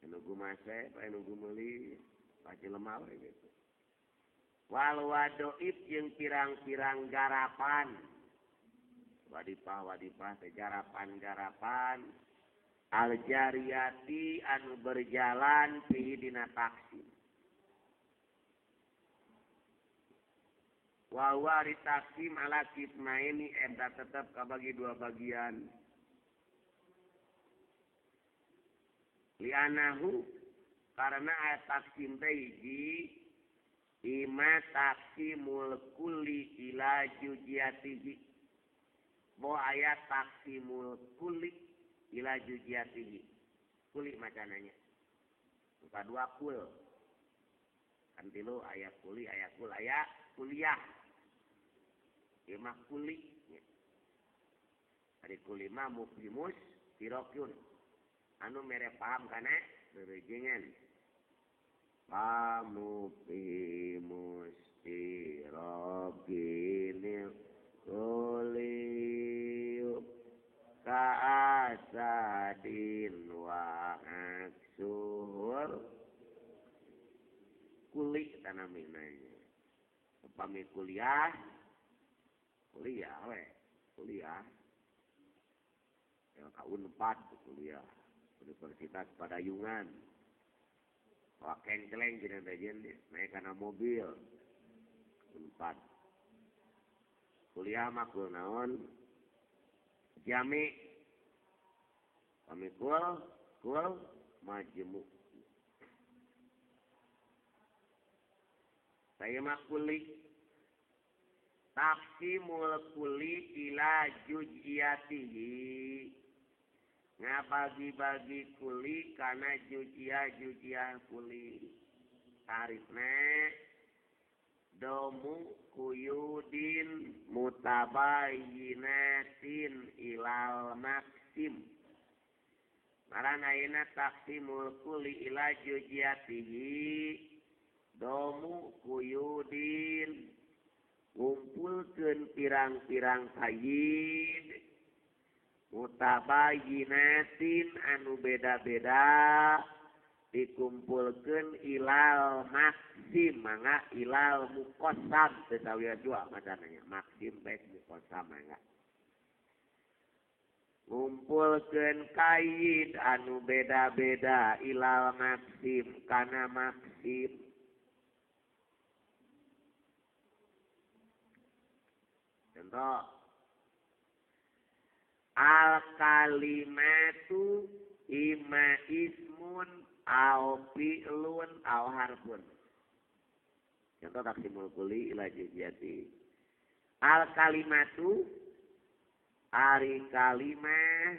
Anu gumase, anu gumeuli, pasti lemah we gitu. Wal wadoib jeung pirang-pirang garapan. Wadipah-wadipah teh garapan-garapan. Al jariyati anu berjalan fihi dina taksim. Wa huwa taksim ala kismaini eta tetep kabagi dua bagian. Lianahu karena ayat taksim teh hiji ima taksimul kulli ila juziyatihi. Bo ayat taksimul kulli ila juziyatihi. Kulli macananya. Buka dua kul. Kan tilu ayat kuli, ayat kul, ayat kuliah. Ieu mah kuli. Ari kuli mah mufhimus tirokun. Anu mere paham kana rerejengan. Pamufimus tirokini kuliu kaasadin wa aksuhur kuli tanamina. Upami kuliah, kuliah we, kuliah. Yang ka Unpad kuliah. Universitas Padayungan. Wah kengkleng jeung rejen naik kana mobil. Unpad. Kuliah mah kul naon? Jami. Kami kul kul majmu. Saya mah kuli. Taksimul kuli ila juz'iyatihi. Ngabagi-bagi kuli kana juz'iyah-juz'iyah kuli. Tarifna domu kuyudin mutabayyinatin ilal maksim. Maran ayeuna taksimul kuli ila juz'iyatihi domu kuyudin ngumpulkeun pirang-pirang kayid mutabayyinatin anu beda-beda dikumpulkeun ilal maksim mangga ilal muqassam teu sawieu dua macananya maksim baik muqassam mangga ngumpulkeun kaid anu beda-beda ilal maksim kana maksim. Contoh al kalimatu ima ismun au fi'lun au harfun. Contoh taksimul kulli ila juz'iyati. Al kalimatu ari kalimah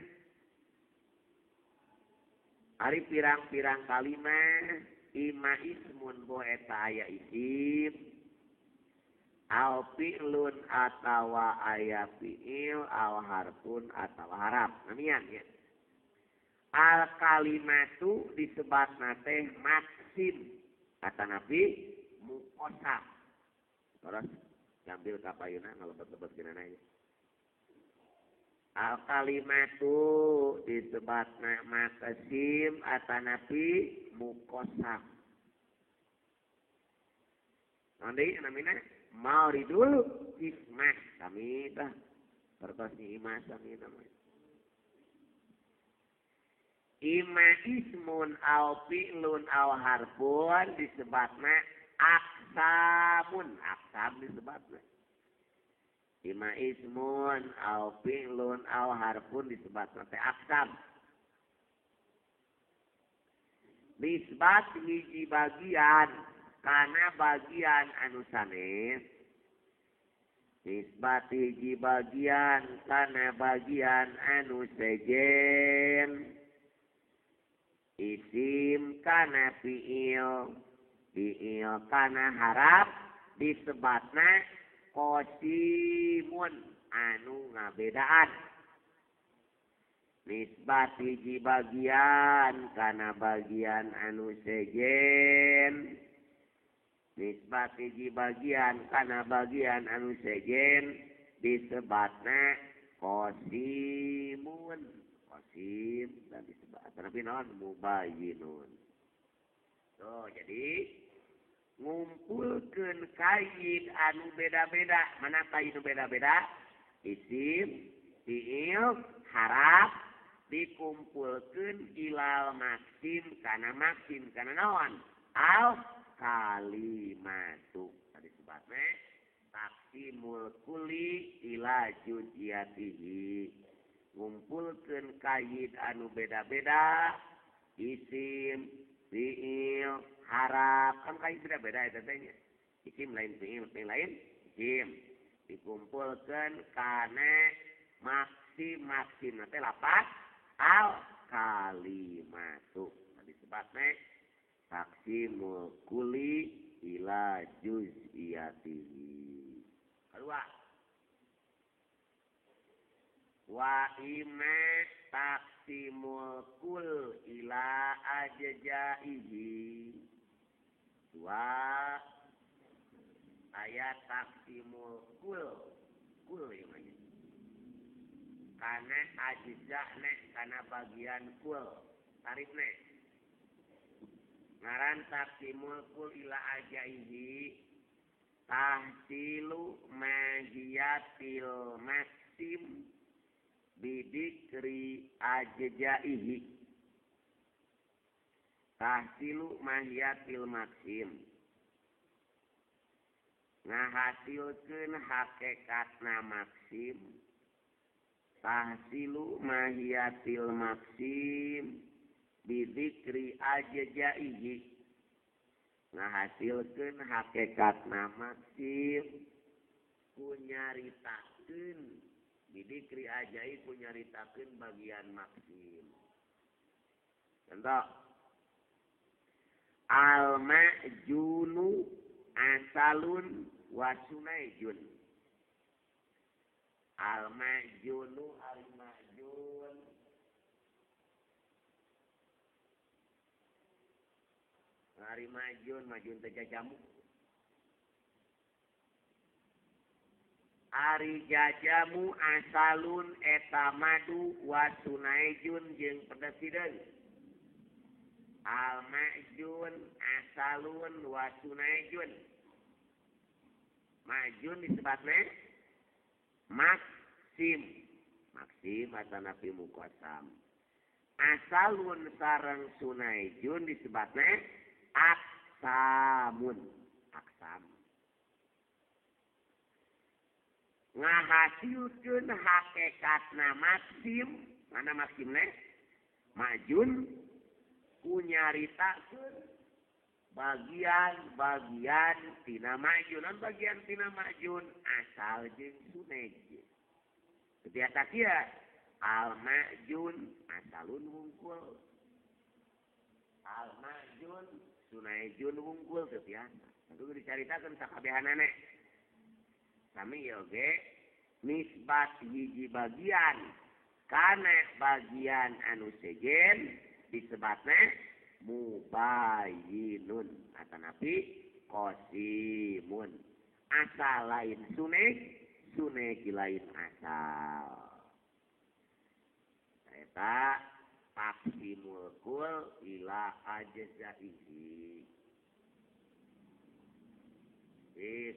ari pirang-pirang kalimah ima ismun bo eta aya isim au fi'lun atawa aya fi'il au harfun atawa haraf. Namian ya. Al kalimatu disebatna teh maksim atanapi muqassam. Terus diambil ka payuna ngalebet-lebet geunana ieu. Al kalimatu disebatna maksim atanapi muqassam. Nanti namina mauridul ismah kami tah. Pertos ni imah sami namanya. Ima ismun aw fi'lun aw harfun disebatna aksamun. Aksam disebatna. Ima ismun aw fi'lun aw harfun disebatna teh aksam. Nisbat hiji bagian kana bagian anu sanes. Nisbat hiji bagian kana bagian anu sejen. Isim kana fi'il, fi'il kana haraf disebatna qasimun anu ngabedaan. Nisbat hiji bagian kana bagian anu sejen. Nisbat hiji bagian kana bagian anu sejen disebatna qasimun. Qasim dan disebut tapi non mubayyinun. Tuh, jadi ngumpulkeun kaid anu beda-beda. Mana kaid anu beda-beda? Isim, fi'il, haraf dikumpulkeun ilal maksim kana maksim kana naon? Al kalimatu. Tadi sebutna taqsimul kulli ila juz'iyatihi. Ngumpulkeun kaid anu beda-beda, isim, fi'il, haraf, kan kaid beda-beda eta teh nya. Isim lain fi'il, fi'il lain isim. Dikumpulkeun kana maksim, maksim teh lapat al kalimatu. Tadi sebutna taqsimul kulli ila juz'iyatihi. Kedua, wa ima taqsimul kul ila ajzaihi. Dua ayat taqsimul kul, kul ieu mah kana ajza'na kana bagian kul tarifna. Ngaran taqsimul kul ila ajzaihi tahsilu mahiyatil maksim bidikri ajzaihi. Tahsilu mahiyatil maksim ngahasilkeun hakikatna maksim. Tahsilu mahiyatil maksim bidikri ajzaihi ngahasilkeun hakikatna maksim ku nyaritakeun bidikri ajai ku nyaritakeun bagian maksim. Contoh, al ma'junu asalun wa sunaijun. Al ma'junu al ma'jun ari majun, majun teh jajamu. Ari jajamu asalun eta madu wa sunaijun jeung pedes hideung. Al ma'jun asalun wa sunaijun. Majun disebutna maksim. Maksim atanapi muqassam. Asalun sareng sunaijun disebutna aksamun. Aksam. Ngahasilkeun hakikatna maksim, mana maksimna? Majun ku nyaritakeun bagian-bagian tina majun, bagian tina majun asal jeung sunej. Biasa kieu al majun asalun wungkul. Al majun sunaijun wungkul teu biasa. Itu dicaritakeun sakabehanana. Sami oge nisbat hiji bagian kana bagian anu sejen disebatna mubayyinun atanapi qasimun. Asal lain suneh, suneh lain asal. Eta taqsimul kul ila ajzaihi.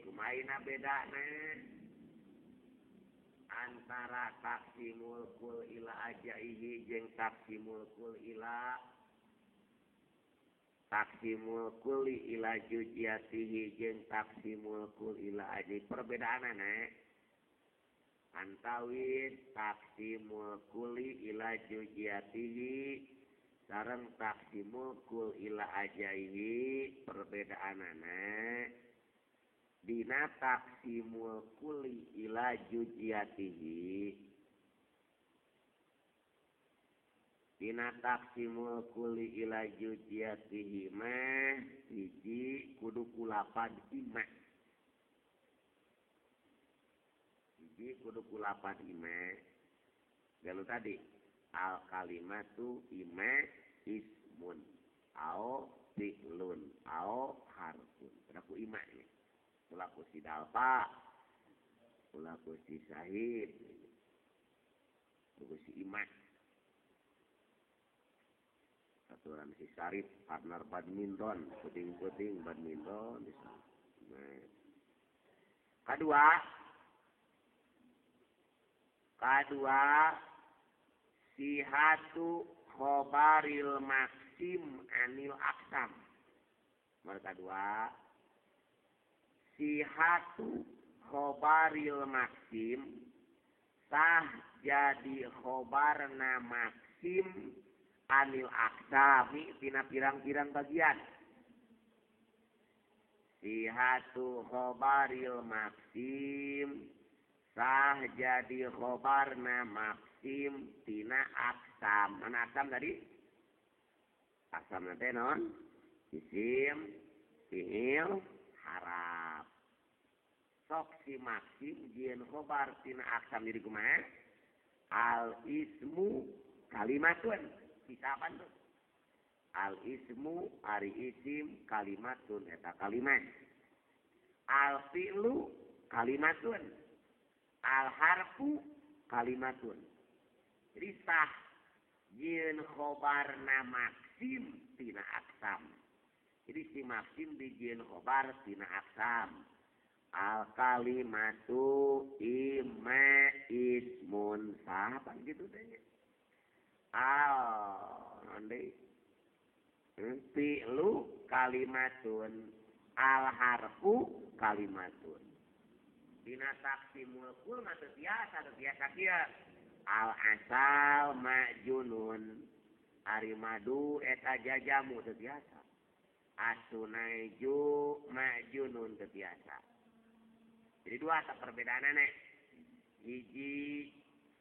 Kumaha bedana? Antara taksimul kul ila ajaihi jeung taksimul kul ila taksimul kuli ila juziyatihi jeung taksimul kul ila ajaihi perbedaanana antawis taksimul kuli ila juziyatihi sareng taksimul kul ila ajaihi perbedaanana dina taksimul kuli ila juziyatihi dina taksimul kuli ila juziyatihi mah hiji kudu kulapan ima hiji kudu kulapan ima galu tadi al kalimatu ima ismun au fi'lun au harfun ku ima nya ulah ku si dalpa ulah ku si sahid ku si ima aturan si Sarip partner badminton puting-puting badminton di sana. Nah. Kedua sihatu khobaril maksim anil aksam. Nomor kedua sihatu khobaril maksim sah jadi khobarna maksim anil aksami tina pirang-pirang bagian. Sihatu khobaril maksim sah jadi khobarna maksim tina aksam. Mana aksam tadi? Aksam nanti non? Isim, fi'il, harap. Sok si maksim jieun khobar tina aksam jadi kumaha? Al ismu kalimatun. Bisa apa tuh? Al ismu ari isim kalimatun eta kalimat. Al fi'lu kalimatun. Al harfu kalimatun. Jadi sah jieun khobarna maksim tina aksam. Jadi si maksim dijieun khobar tina aksam. Al kalimatu ima ismun sah apa gitu teh. Al nanti fi'lu kalimatun al harfu kalimatun. Dina taksimul kul mah teu biasa kieu. Al asal majunun ari madu eta jajamu teu biasa. Asunaiju majunun teu biasa. Jadi dua tak perbedaanana. Hiji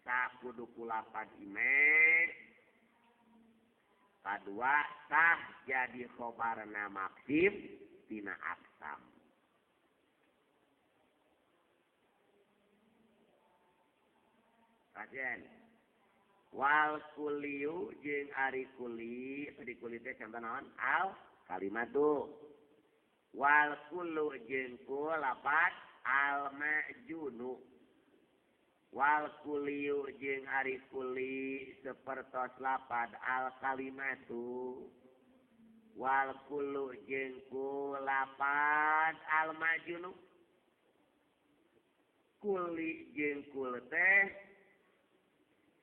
sakudu kulapan ime. Kadua sah jadi khobarna maksim tina aksam. Kajen wal kuliu jeung ari kuli tadi kuli teh contoh naon? Al kalimatu. Wal kullu jeung kul lapat al majunu. Wal kuliu jeung ari kuli sapertos lapad al kalimatu. Wal kullu jeung kul lapad al majunu. Kuli jeung kul teh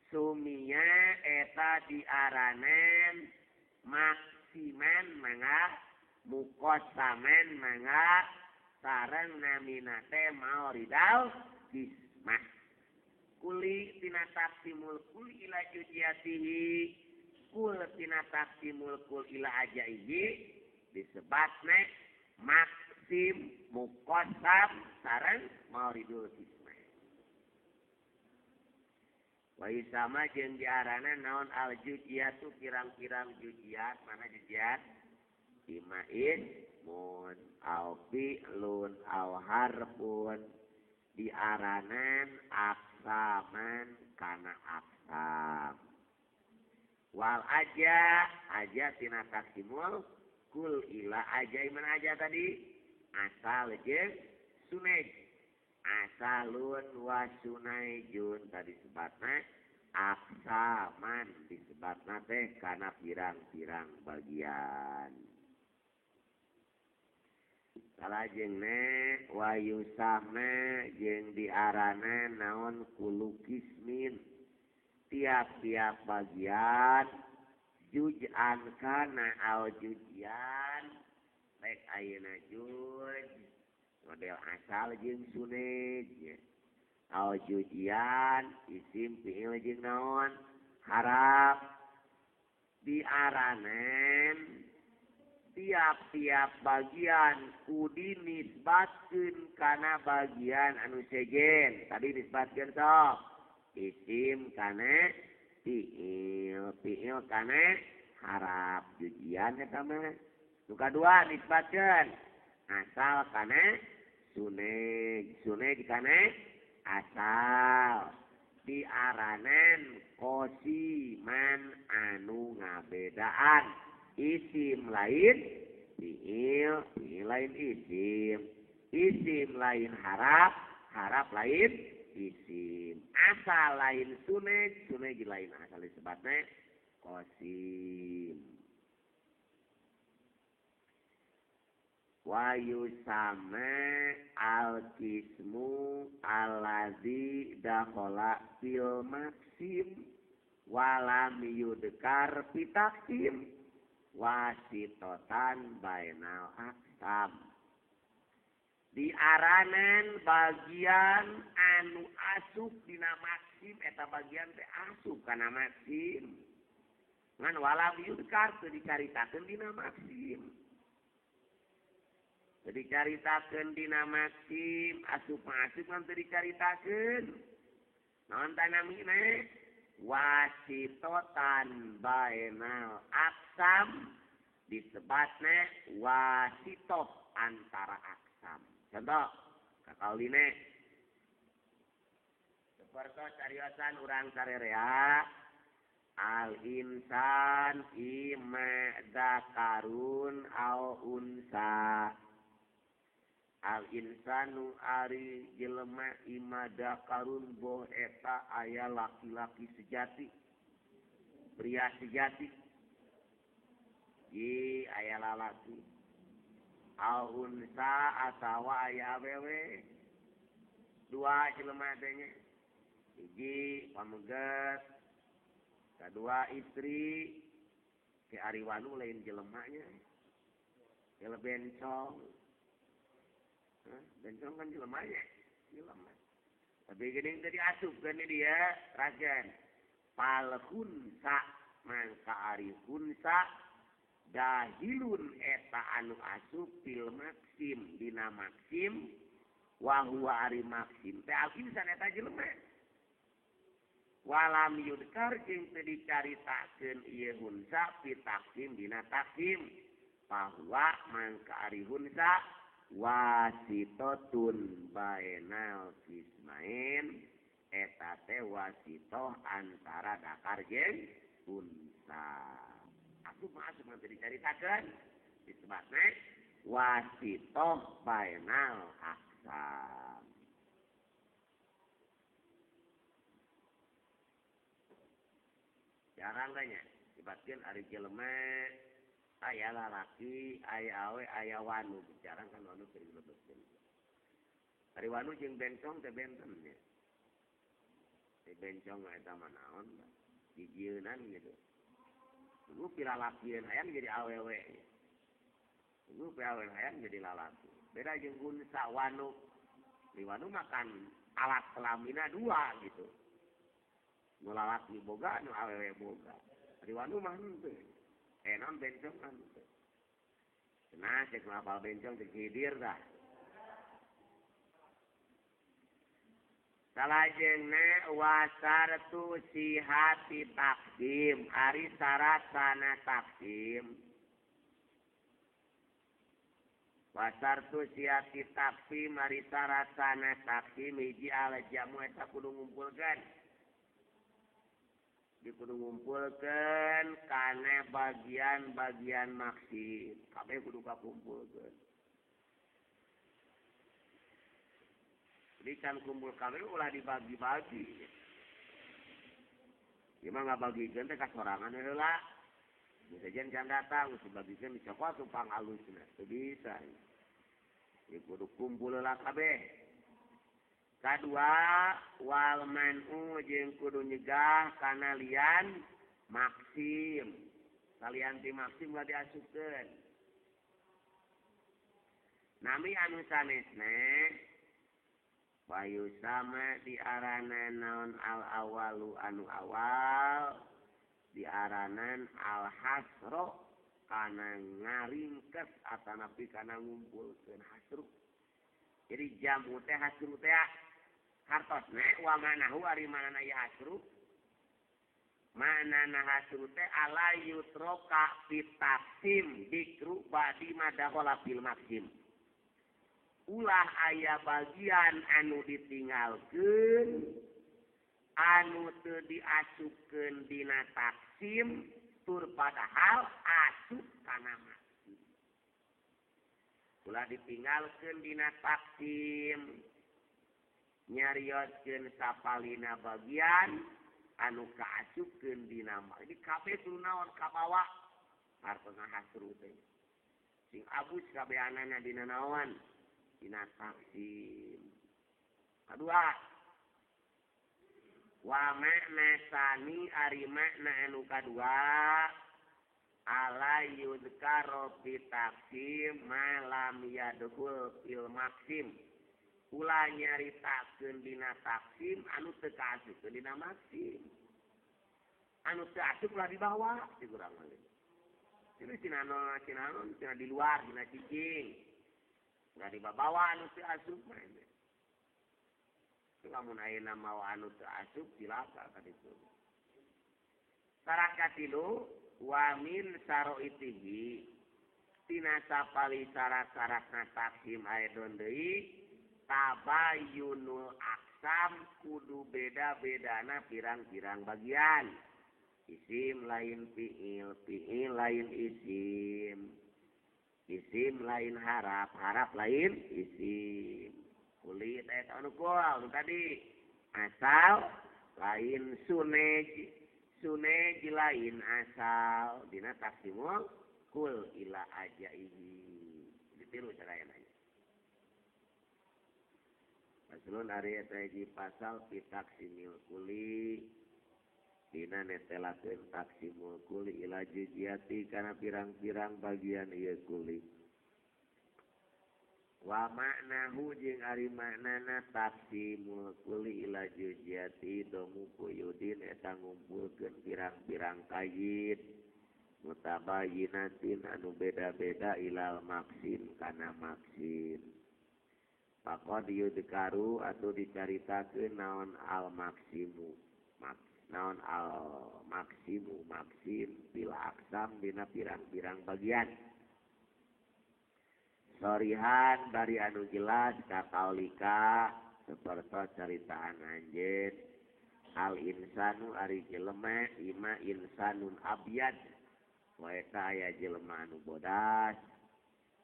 sumia eta diaranan maksiman mangga muqassaman mangga sareng namina teh mauridal kismah. Kuli tina taksimul kul ila juziyatihi kul tina taksimul kul ila ajaihi disebatna maksim muqassam sareng mauridul kismah. Wa sama jeung diarana naon al juziyatu pirang-pirang juziyat mana juziyat imain mun au fi'lun au harfun diaranan aksaman kana aksam. Wal aja aja tina taksimul kul ila aja mana aja tadi asal jeung sunej asalun wa sunaijun tadi sebatna aksaman disebatna teh kana pirang-pirang bagian. Salajengna wayusama jeung diarana naon kulukismin tiap-tiap bagian juz'an kana au juz'an rek ayeuna juz model asal jeung sunej au juz'an isim fi'il jeung naon harap diaranen tiap-tiap bagian kudi nisbatkeun kana bagian anu sejen. Tadi nisbatkeun sok isim kana fi'il, fi'il kana harap jujian eta mah. Nu kadua nisbatkeun asal kana sunej, sunej kana asal. Diaranan qosiman anu ngabedaan. Isim lain fi'il, fi'il lain isim, isim lain harap, harap lain isim, asal lain sunej, sunej lain asal disebutna qasim. Wa yusama al-qismu allazi dakhala fil maksim walam yudkar fi taqsim wasitotan bainal aqsam. Diaranan bagian anu asup dina maksim eta bagian teh asup kana maksim ngan walam yudkar teu dicaritakeun dina maksim. Teu dicaritakeun dina maksim asup asup ngan teu dicaritakeun naon tanamina wasitotan bainal aqsam disebutna wasitoh antara aqsam. Contoh kakauline sapertos cariosan urang sarerea al insan ima zakarun au unsa. Al insanu ari jelema ima dakarun boh eta aya laki-laki sejati, pria sejati. Ji aya lalaki. Al unsa atawa aya awewe. Dua jelema teh nya. Hiji pameget, kadua istri. Ke ari wanu lain jelema nya. Ke bencong. Bencong kan jelemanya, jelema. Tapi gini tadi asup kan dia rajan. Palhunsa mangka ari hunsa dahilun eta anu asup fil maksim dina maksim wa huwa ari maksim teh al insan eta jelema. Walam yudkar jeung teu dicaritakeun ieu hunsa fi taksim dina taksim. Bahwa mangka ari hunsa wasitotun bainal kismain eta teh wasitoh antara dakar jeung unsa. Asup mah asup nanti dicaritakeun disebutna wasitoh bainal aqsam. Jarang tanya dibatkeun ari jelema aya lalaki, aya awe, aya wanu. Jarang kan wanu sering lebetkeun. Ari wanu jeung bencong teh benten nya. Teh bencong eta mah naon dijieunnan gitu. Tunggu pilalakieun hayang jadi awewe. Tunggu piawewe hayang jadi lalaki. Beda jeung unsa wanu. Di wanu makan alat kelamina dua gitu. Nu lalaki boga, nu awewe boga. Ari wanu mah henteu. Non bencong kan. Nah, cek ngapal bencong cek hidir dah. Salajengna wasartu sihati taksim, ari syarat sana taksim. Wasartu sihati taksim, ari syarat sana taksim hiji ala jamu eta kudu ngumpulkeun. Kudu ngumpulkeun kana bagian-bagian maksim. Kabeh kudu kakumpulkeun. Jadi can kumpul kabeh ulah dibagi-bagi. Ieu mah ngabagikeun teh ka sorangan heula. Bisa jen can datang, geus dibagikeun dicokot tumpang alusna. Teu bisa. Kudu kumpul lah kabeh. Kadua wal man'u jeung kudu nyegah kana lian maksim. Kalian ti maksim ulah diasupkeun. Nami anu sanesna bayu sama diaranan naon al awalu anu awal diaranan al hasro kana ngaringkes atanapi kana ngumpulkeun hasru. Jadi jamu teh hasru teh hartosna wa manahu ari manana ieu hasru. Manana hasru teh ala yutroka fitaksim dikru badi madakhala fil maksim. Ulah aya bagian anu ditinggalkeun anu teu diasupkeun dina taksim tur padahal asup kana maksim. Ulah ditinggalkeun dina taksim nyarioskeun sapalina bagian anu kaasupkeun dina maksim. Jadi kabeh kudu naon kabawa hartosna hasru teh. Sing abus kabehanana dina naon? Dina taksim. Kedua, wa makna sani ari makna anu kadua ala yudkaro fi taksim malam yadkhul fil maksim. Ulah nyaritakeun dina taksim anu teu kaasupkeun dina maksim. Anu teu asup ulah dibawa di urang mah. Jadi cina cina di luar dina cicing. Ulah dibawa anu teu asup mah. Lamun ayeuna mawa anu teu asup cilaka ka ditu. Syarat katilu wa min saroitihi tina sapali syarat-syaratna taksim aedon deui tabayunul aksam kudu beda-bedana pirang-pirang bagian. Isim lain fi'il, fi'il lain isim. Isim lain harap, harap lain isim. Kulit eta anu kul tadi. Asal lain sunej, sunej lain asal. Dina taksimul kul ila ajaihi. Ditiru caranya. Paslon ari eta hiji pasal fi taksimil kuli. Dina netelakeun taksimul kuli ila jujiati kana pirang-pirang bagian ieu kuli. Wa maknahu jeung ari maknana taksimul kuli ila jujiati domu kuyudin eta ngumpulkeun pirang-pirang kayid mutabayinatin anu beda-beda ilal maksim kana maksim. Faqad yudkaru atau dicaritakeun naon al maksimu naon al maksimu maksim bil aksam dina pirang-pirang bagian. Sorihan bari anu jelas kakaulika sapertos caritaan anjeun al insanu ari jelema ima insanun abyad wa eta aya jelema anu bodas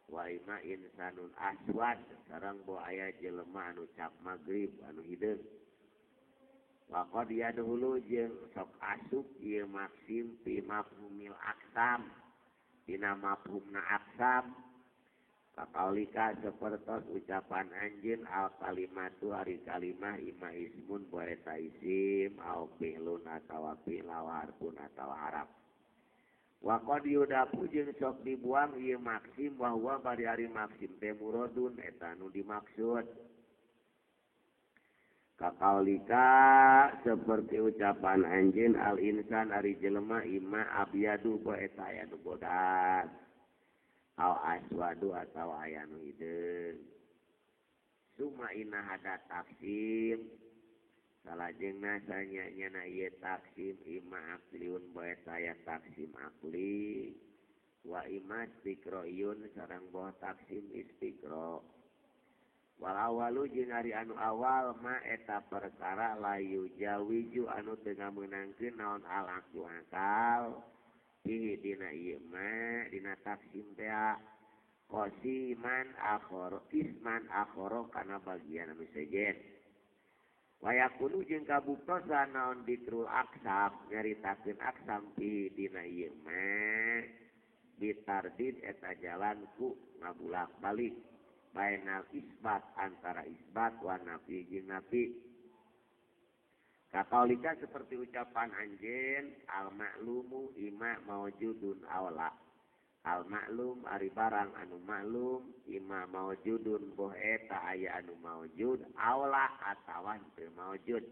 wa ima insanun aswad sareng bo aya jelema anu cap magrib anu hideung. Wa qad yadhulu jeung sok asup ieu maksim fi mafhumil aksam dina mafhumna aksam. Kakaulika sapertos ucapan anjeun al kalimatu ari kalimah ima ismun bo eta isim au fi'lun atawa fi'il aw harfun atawa haraf. Wa qad yudafu jeung sok dibuang ieu maksim wa huwa bari ari maksim teh muradun eta nu dimaksud. Kakaulika seperti ucapan anjeun al insan ari jelema ima abyadu bo eta aya nu bodas aw aswadu atawa aya nu hideung. Suma inna hada taksim salajengna sanyanya ieu taksim ima akliun bo eta aya taksim akli wa ima istiqroiyun sareng boh taksim istiqro. Wal awalu jeung ari anu awal ma eta perkara layu jawiju anu teu ngamenangkeun naon al aqlu akal fihi dina ieu ma dina taksim teh qasiman akhara isman akhara kana bagian anu sejen. Wa yakunu jeung kabuktosan naon dikrul aksam nyaritakeun aksam fi dina ieu ma bitardid eta jalan ku ngabulak-balik bainal isbat antara isbat wa nafi jeung nafi. Kakaulika seperti ucapan anjeun al ma'lumu ima maujudun awla. Al maklum ari barang anu maklum ima maujudun boh eta aya anu maujud awla atawa teu maujud.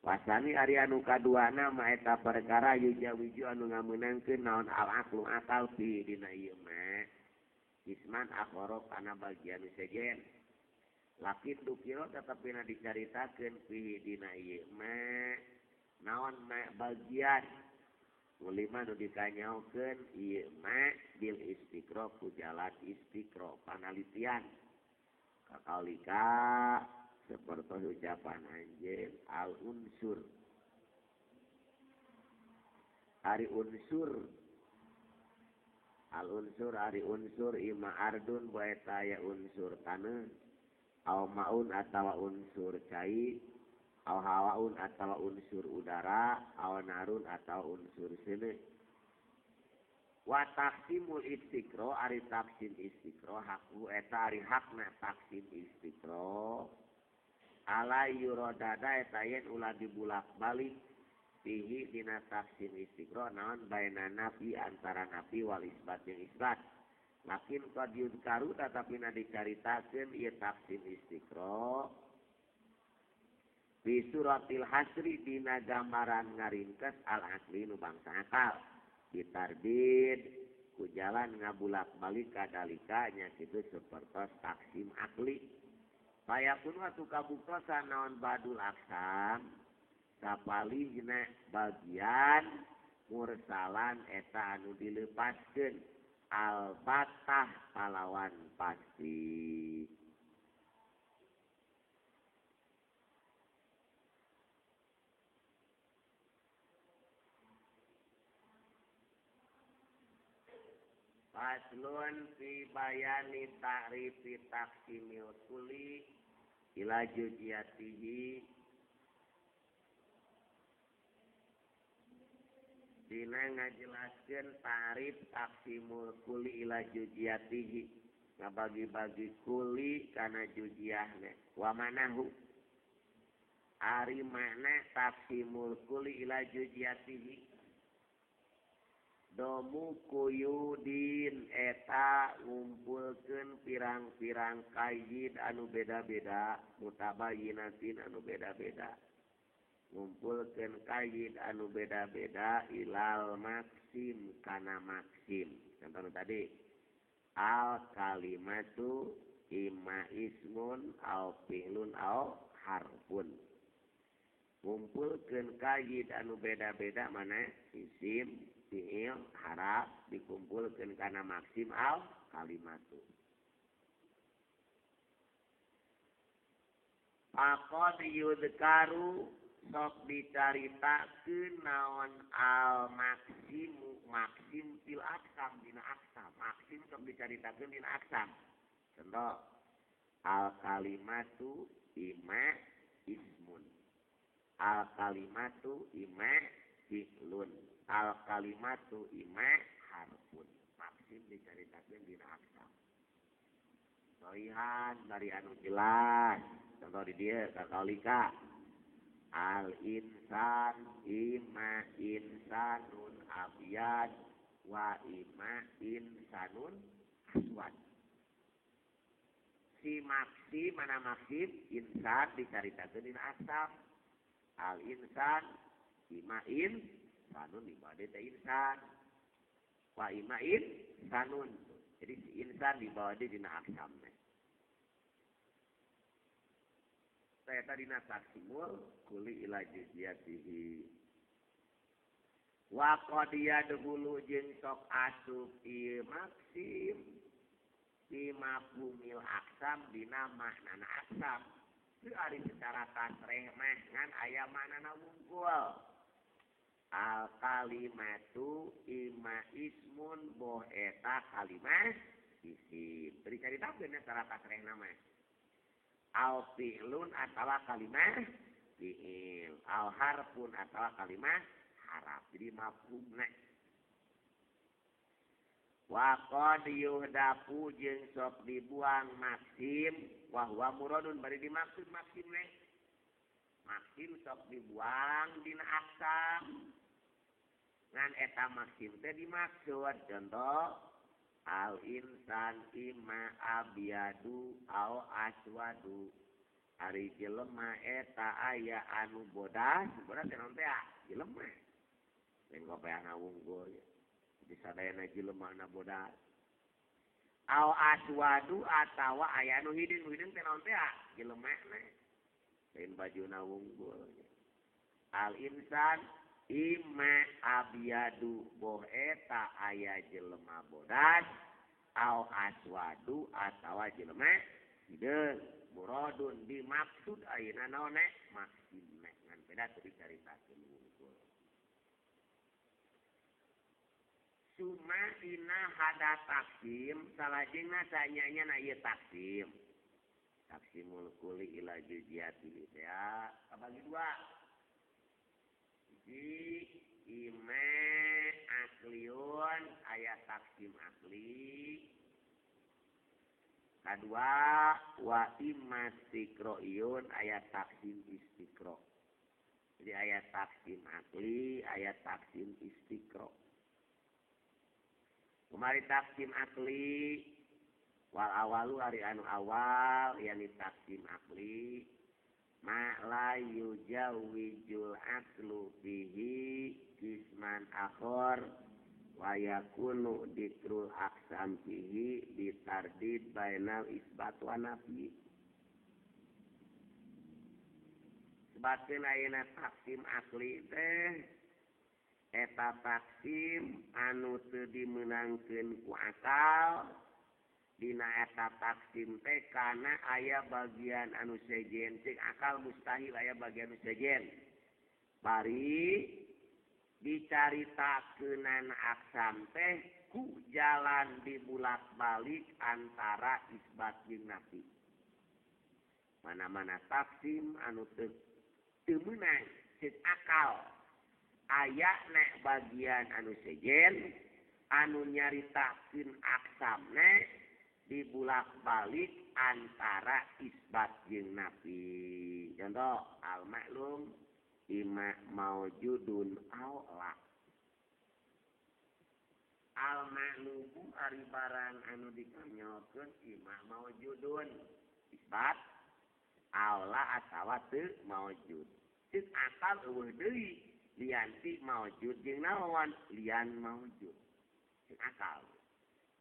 Wasani ari anu kaduana ma eta perkara yujawiju anu ngameunangkeun naon al aqlu akal fi dina ieu mah. Isman akhara kana bagian sejen. Lakin dukira tetepina dicaritakeun fi dina ieu mah naon ma bagian ulima nu dikanyaokeun ieu mah bil istiqra ku jalan istiqra panalitian. Kakalika seperti ucapan anjeun al unsur. Ari unsur al unsur ari unsur ima ardun bae aya unsur taneuh aw maun atawa unsur cai aw hawaun atawa unsur udara aw narun atawa unsur seuneu. Wa taqsimul istiqra ari taqsim istiqra hakku eta ari hakna taqsim istiqra ala yuradada eta yen ulah dibulak-balik fihi dina taqsim istiqra naon baina nafi antara nafi wal isbat jeung isbat. Lakin qad yudkaru tatapina dicaritakeun ieu taqsim istiqra fi suratil hasri dina gambaran ngaringkes al aqli nu bangsa akal bitardid ku jalan ngabulak-balik kadalika nya kitu sapertos taqsim akli. Payakun watu kabuktosan naon badul aksam sapalihna bagian mursalan eta anu dilepaskeun al batah palawan pasti. Faslun fi bayani ta'rifi taqsimil kulli ila juz'iyatihi dina ngajelaskeun ta'rif taqsimul kulli ila juz'iyatihi ngabagi-bagi kulli kana juz'iyahna wa manahu ari makna taqsimul kulli ila juz'iyatihi domu kuyudin eta ngumpulkeun pirang-pirang kayid anu beda-beda mutabayyinatin anu beda-beda ngumpulkeun kayid anu beda-beda ilal maksim kana maksim. Contoh tadi al kalimatu imma ismun au fi'lun au harfun. Ngumpulkeun kayid anu beda-beda mana isim fi'il haraf dikumpulkeun kana maksim al kalimatu. Faqad yudkaru sok dicaritakeun naon al maksimu maksim fil aksam dina aksam maksim sok dicaritakeun dina aksam. Contoh al kalimatu imma ismun al kalimatu imma fi'lun al kalimatu imma harfun. Maksim dicaritakeun dina aksam. Sohihan dari anu jelas. Contoh di dieu kakalika al insan imma insanun abyad wa imma insanun aswad. Si maksim mana maksim insan dicaritakeun dina aksam. Al insan imma insanun di bawah insan wa imma insanun. Jadi si insan di bawah dina aksamna. Saya tadi taqsimul kulli ila juz'iyatihi. Wa qad yadkhulu jeung sok asup ieu maksim fi mafhumil aksam dina maknana aksam. Teu ari secara tasreh mah ngan aya maknana wungkul. Al kalimatu imma ismun boh eta kalimah isim. Beri caritakeun secara tasrehna mah. Al fi'lun atawa kalimah fi'il, al harfun atawa kalimah haraf. Jadi mafhumna. Wa qad yuhdafu jeung sok dibuang maksim wa huwa muradun bari dimaksud maksim ne. Maksim sok dibuang dina aksam. Ngan eta maksim teh dimaksud contoh al insan imma abyadu au aswadu. Ari jelema eta aya anu bodas, bodas teh naon teh jelema. Lain kopeana wungkul. Di sadayana jelema na bodas. Au aswadu atawa aya anu hideung, hideung teh naon teh jelema na. Lain bajuna wungkul. Al insan imma abyadu boh eta aya jelema bodas au aswadu atawa jelema hideung. Muradun dimaksud ayeuna naon ne maksimna ngan beda teu dicaritakeun wungkul. Suma dina hada taksim salajengna sanyanya na ieu taksim. Taksimul kuli ila juziyati teh kabagi dua. Hiji ime akliun aya taksim akli. Kadua wa imma istiqroiyun aya taksim istiqro. Jadi aya taksim akli, aya taksim istiqro. Kemari taksim akli wal awalu ari anu awal yani taksim akli ma la yujawijul aklu bihi kisman akhor wa yakunu dikrul aksam fihi bitardid bainal isbat wa nafi. Sebatkeun ayeuna taksim akli teh eta taksim anu teu dimeunangkeun ku akal. Dina eta taksim teh kana aya bagian anu sejen cek akal mustahil aya bagian anu sejen. Bari dicaritakeunana aksam teh ku jalan dibulak-balik antara isbat jeung nafi. Mana-mana taksim anu teu meunang cek akal aya nek bagian anu sejen anu nyaritakeun aksamna dibulak-balik antara isbat jeung nafi. Contoh al maklum imma maujudun aw la. Al ma'lumu ari barang anu dikanyokeun imma maujudun isbat aw la atawa teu maujud. Ceuk akal eueuh deui lian ti maujud jeung naon lian maujud. Ceuk akal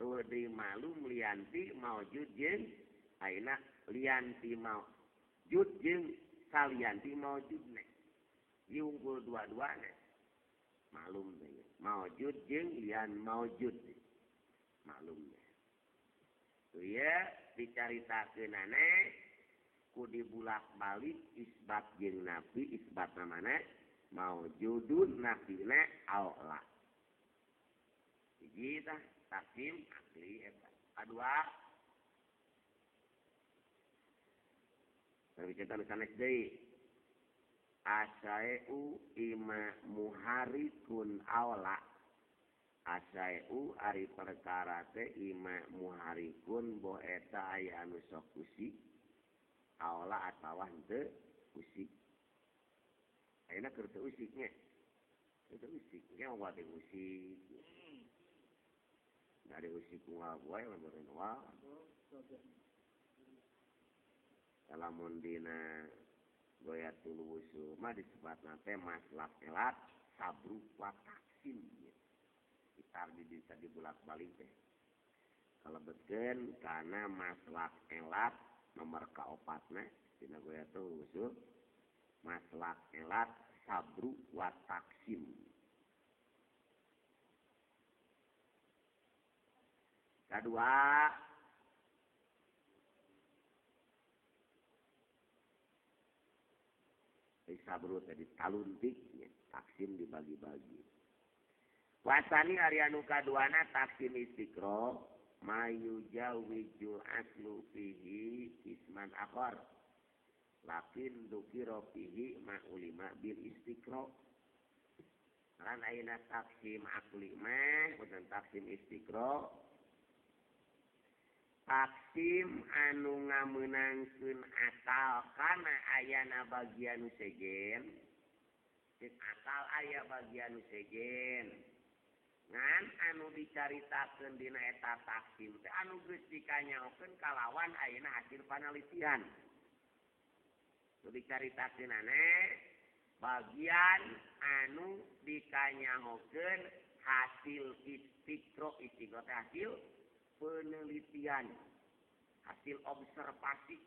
eueuh deui malum lian ti maujud jeung ayeuna lian ti maujud jeung salian ti maujudna. Diunggul dua-duana maklum teh maujud jeung lian maujud maklum teh. Tuh ya dicaritakeunana ku dibulak-balik isbat jeung nafi, isbatna mana maujudun nafina aw la. Hiji tah taksim akli eta. Kadua tapi kita sanes deui asaeu ima muharikun awla. Asaeu ari perkara teh ima muharikun boh eta aya anu sok usik awla atawa henteu usik. Ayeuna keur teu usik nya. Teu usik, engke mah teh usik. Dari usik kumaha wae lamun wa. Lamun dina goyatul wusul mah disebutna teh maslak elat sabru wa taksim. Kitar di bisa dibulak-balik teh. Kalebetkeun kana maslak elat nomor kaopatna dina goyatul wusul maslak elat sabru wa taksim. Kedua sabru tadi taluntik ya, taksim dibagi-bagi. Wasani ari anu kaduana taksim istiqro mayu jawijul aslu fihi isman akhar lakin dukira fihi ma ulima bil istiqro. Kan ayeuna taksim akli mah bukan taksim istiqro. Taksim anu ngamenangkeun akal kana ayana bagian nu sejen. Cek akal aya bagian nu sejen. Ngan anu dicaritakeun dina eta taksim teh anu geus dikanyaokeun kalawan ayeuna hasil panalitian. Nu dicaritakeunana bagian anu dikanyahokeun hasil istiqro, istiqro teh hasil penelitian, hasil observasi,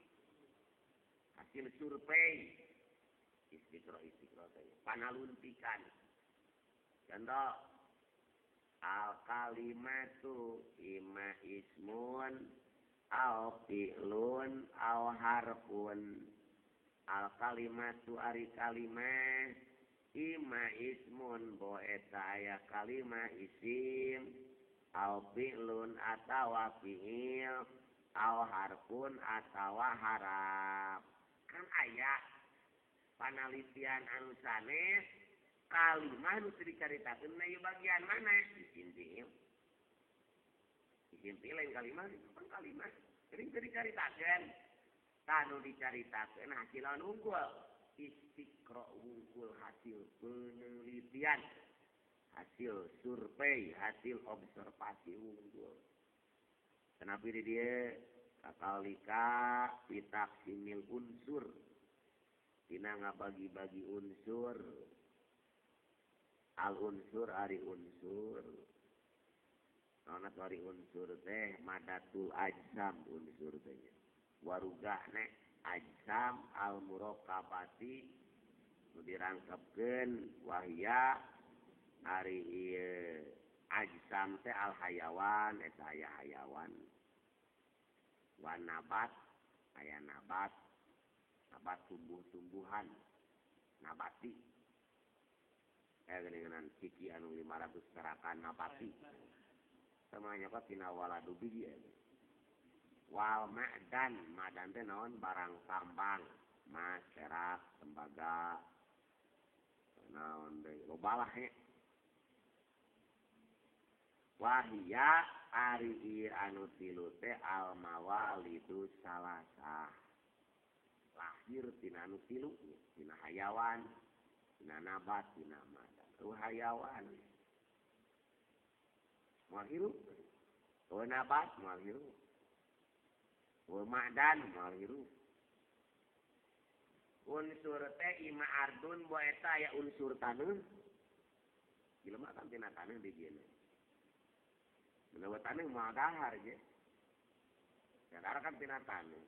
hasil survei. Istiqro istiqro teh panaluntikan. Contoh al kalimatu ima ismun au fi'lun au harfun. Al kalimatu ari kalimah ima ismun bo eta aya kalimah isim au fi'lun atawa fi'il au harfun atawa haraf. Kan aya panalitian anu sanes kalimah nu teu dicaritakeun na ieu bagian mana? Isim fi'il. Isim fi'il lain kalimah, itu kan kalimah. Jadi teu dicaritakeun. Tanu dicaritakeun hasilan unggul, istiqro unggul hasil penelitian, hasil survei, hasil observasi unggul. Kenapa di dia kakalika pitaksimil unsur, dina ngabagi-bagi unsur, al unsur ari unsur, naon atuh ari unsur teh madatul ajsam unsur teh. Warugana ajsam al muraqabati nu dirangkepkeun wahya ari ieu ajsam teh al hayawan eta aya hayawan, wa nabat aya nabat, nabat tumbuh-tumbuhan, nabati geuningan ciki anu 500 terakan nabati samanya kok tina waladu biji. Wal ma'dan, ma'dan teh naon barang tambang, emas, perak, tembaga, naon deui, loba lah nya. Wahia ari ieu anu tilu teh al mawalidu salasah. Lahir tina anu tilu, tina hayawan, tina nabat, tina ma'dan. Tuh hayawan. Moal hirup. Tuh nabat moal hirup. Wa ma'dan moal hirup. Unsur teh ima ardun bo eta aya unsur taneuh. Jelema kan tina taneuh dijieuna. Menawa taneuh moal dahar ge. Dahar kan tina taneuh.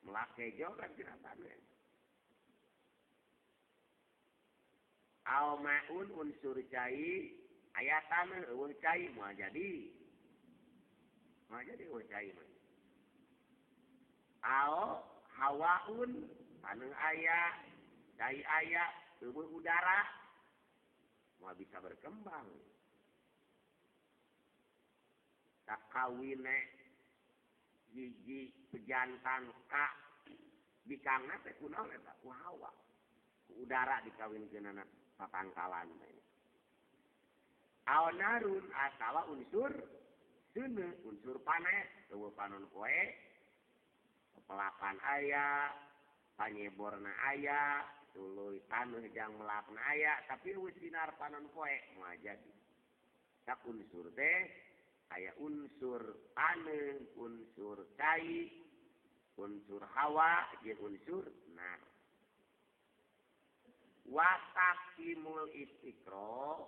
Melak kejo kan tina taneuh. Au maun unsur cai aya taneuh eueuh cai moal jadi. Moal jadi eueuh cai mah. Ao hawaun taneuh aya, cai aya, eueuh udara moal bisa berkembang. Takawine hiji pejantan ka bikangna teh kunaon eta ku hawa, ku udara dikawinkeunana tatangkalan teh. Ao narun atawa unsur seuneu, unsur panas, eueuh panon poe. Pelakan aya, panyeborna aya, tuluy taneuh jang melakna aya, tapi eueuh sinar panon poe moal jadi. Tak unsur teh aya unsur taneuh, unsur cai, unsur hawa, jeung unsur nar. Wa taqsimul istiqro,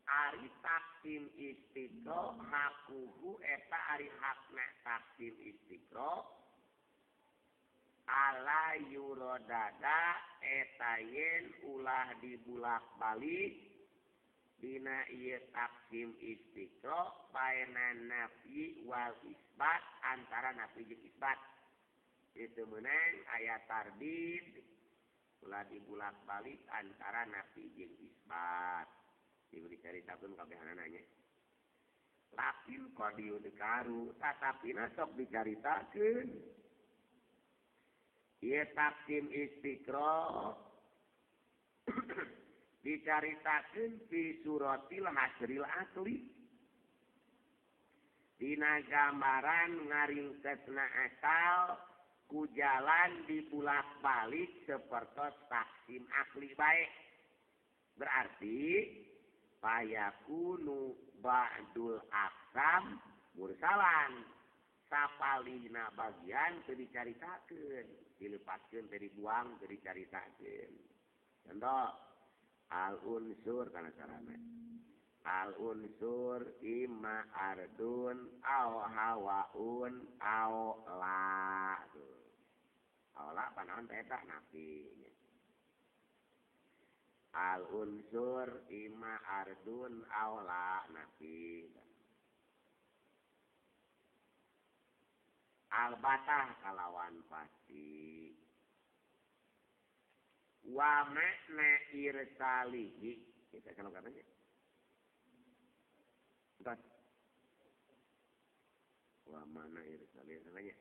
ari taksim istiqro hakuhu eta ari hakna taksim istiqro ala yurodada eta yen ulah dibulak-balik dina ieu taksim istiqro baena nafi wal isbat antara nafi jeung isbat. Itu meunang aya tardid ulah dibulak-balik antara nafi jeung isbat. Diberi caritakeun kabehanana nya. Lakin qadiu dekaru tatapina sok dicaritakeun. Ieu taksim istiqro Dicaritakeun fi suratil hasril asli. Dina gambaran ngaringkesna asal ku jalan dibulak-balik sepertos taksim akli bae. Berarti fayakunu ba'dul aqsam mursalan. Sapalihna bagian teu dicaritakeun, dilepaskeun teu dibuang teu dicaritakeun. Contoh al unsur kana sarana. Al unsur imma ardun au hawaun au la. Au la panaon teh eta nafi. Al unsur imma ardun au la nafi. Al-batah kalawan pasti. Wa makna irsalihi. Kita kalau katanya. Entar. Wa makna irsalihi katanya.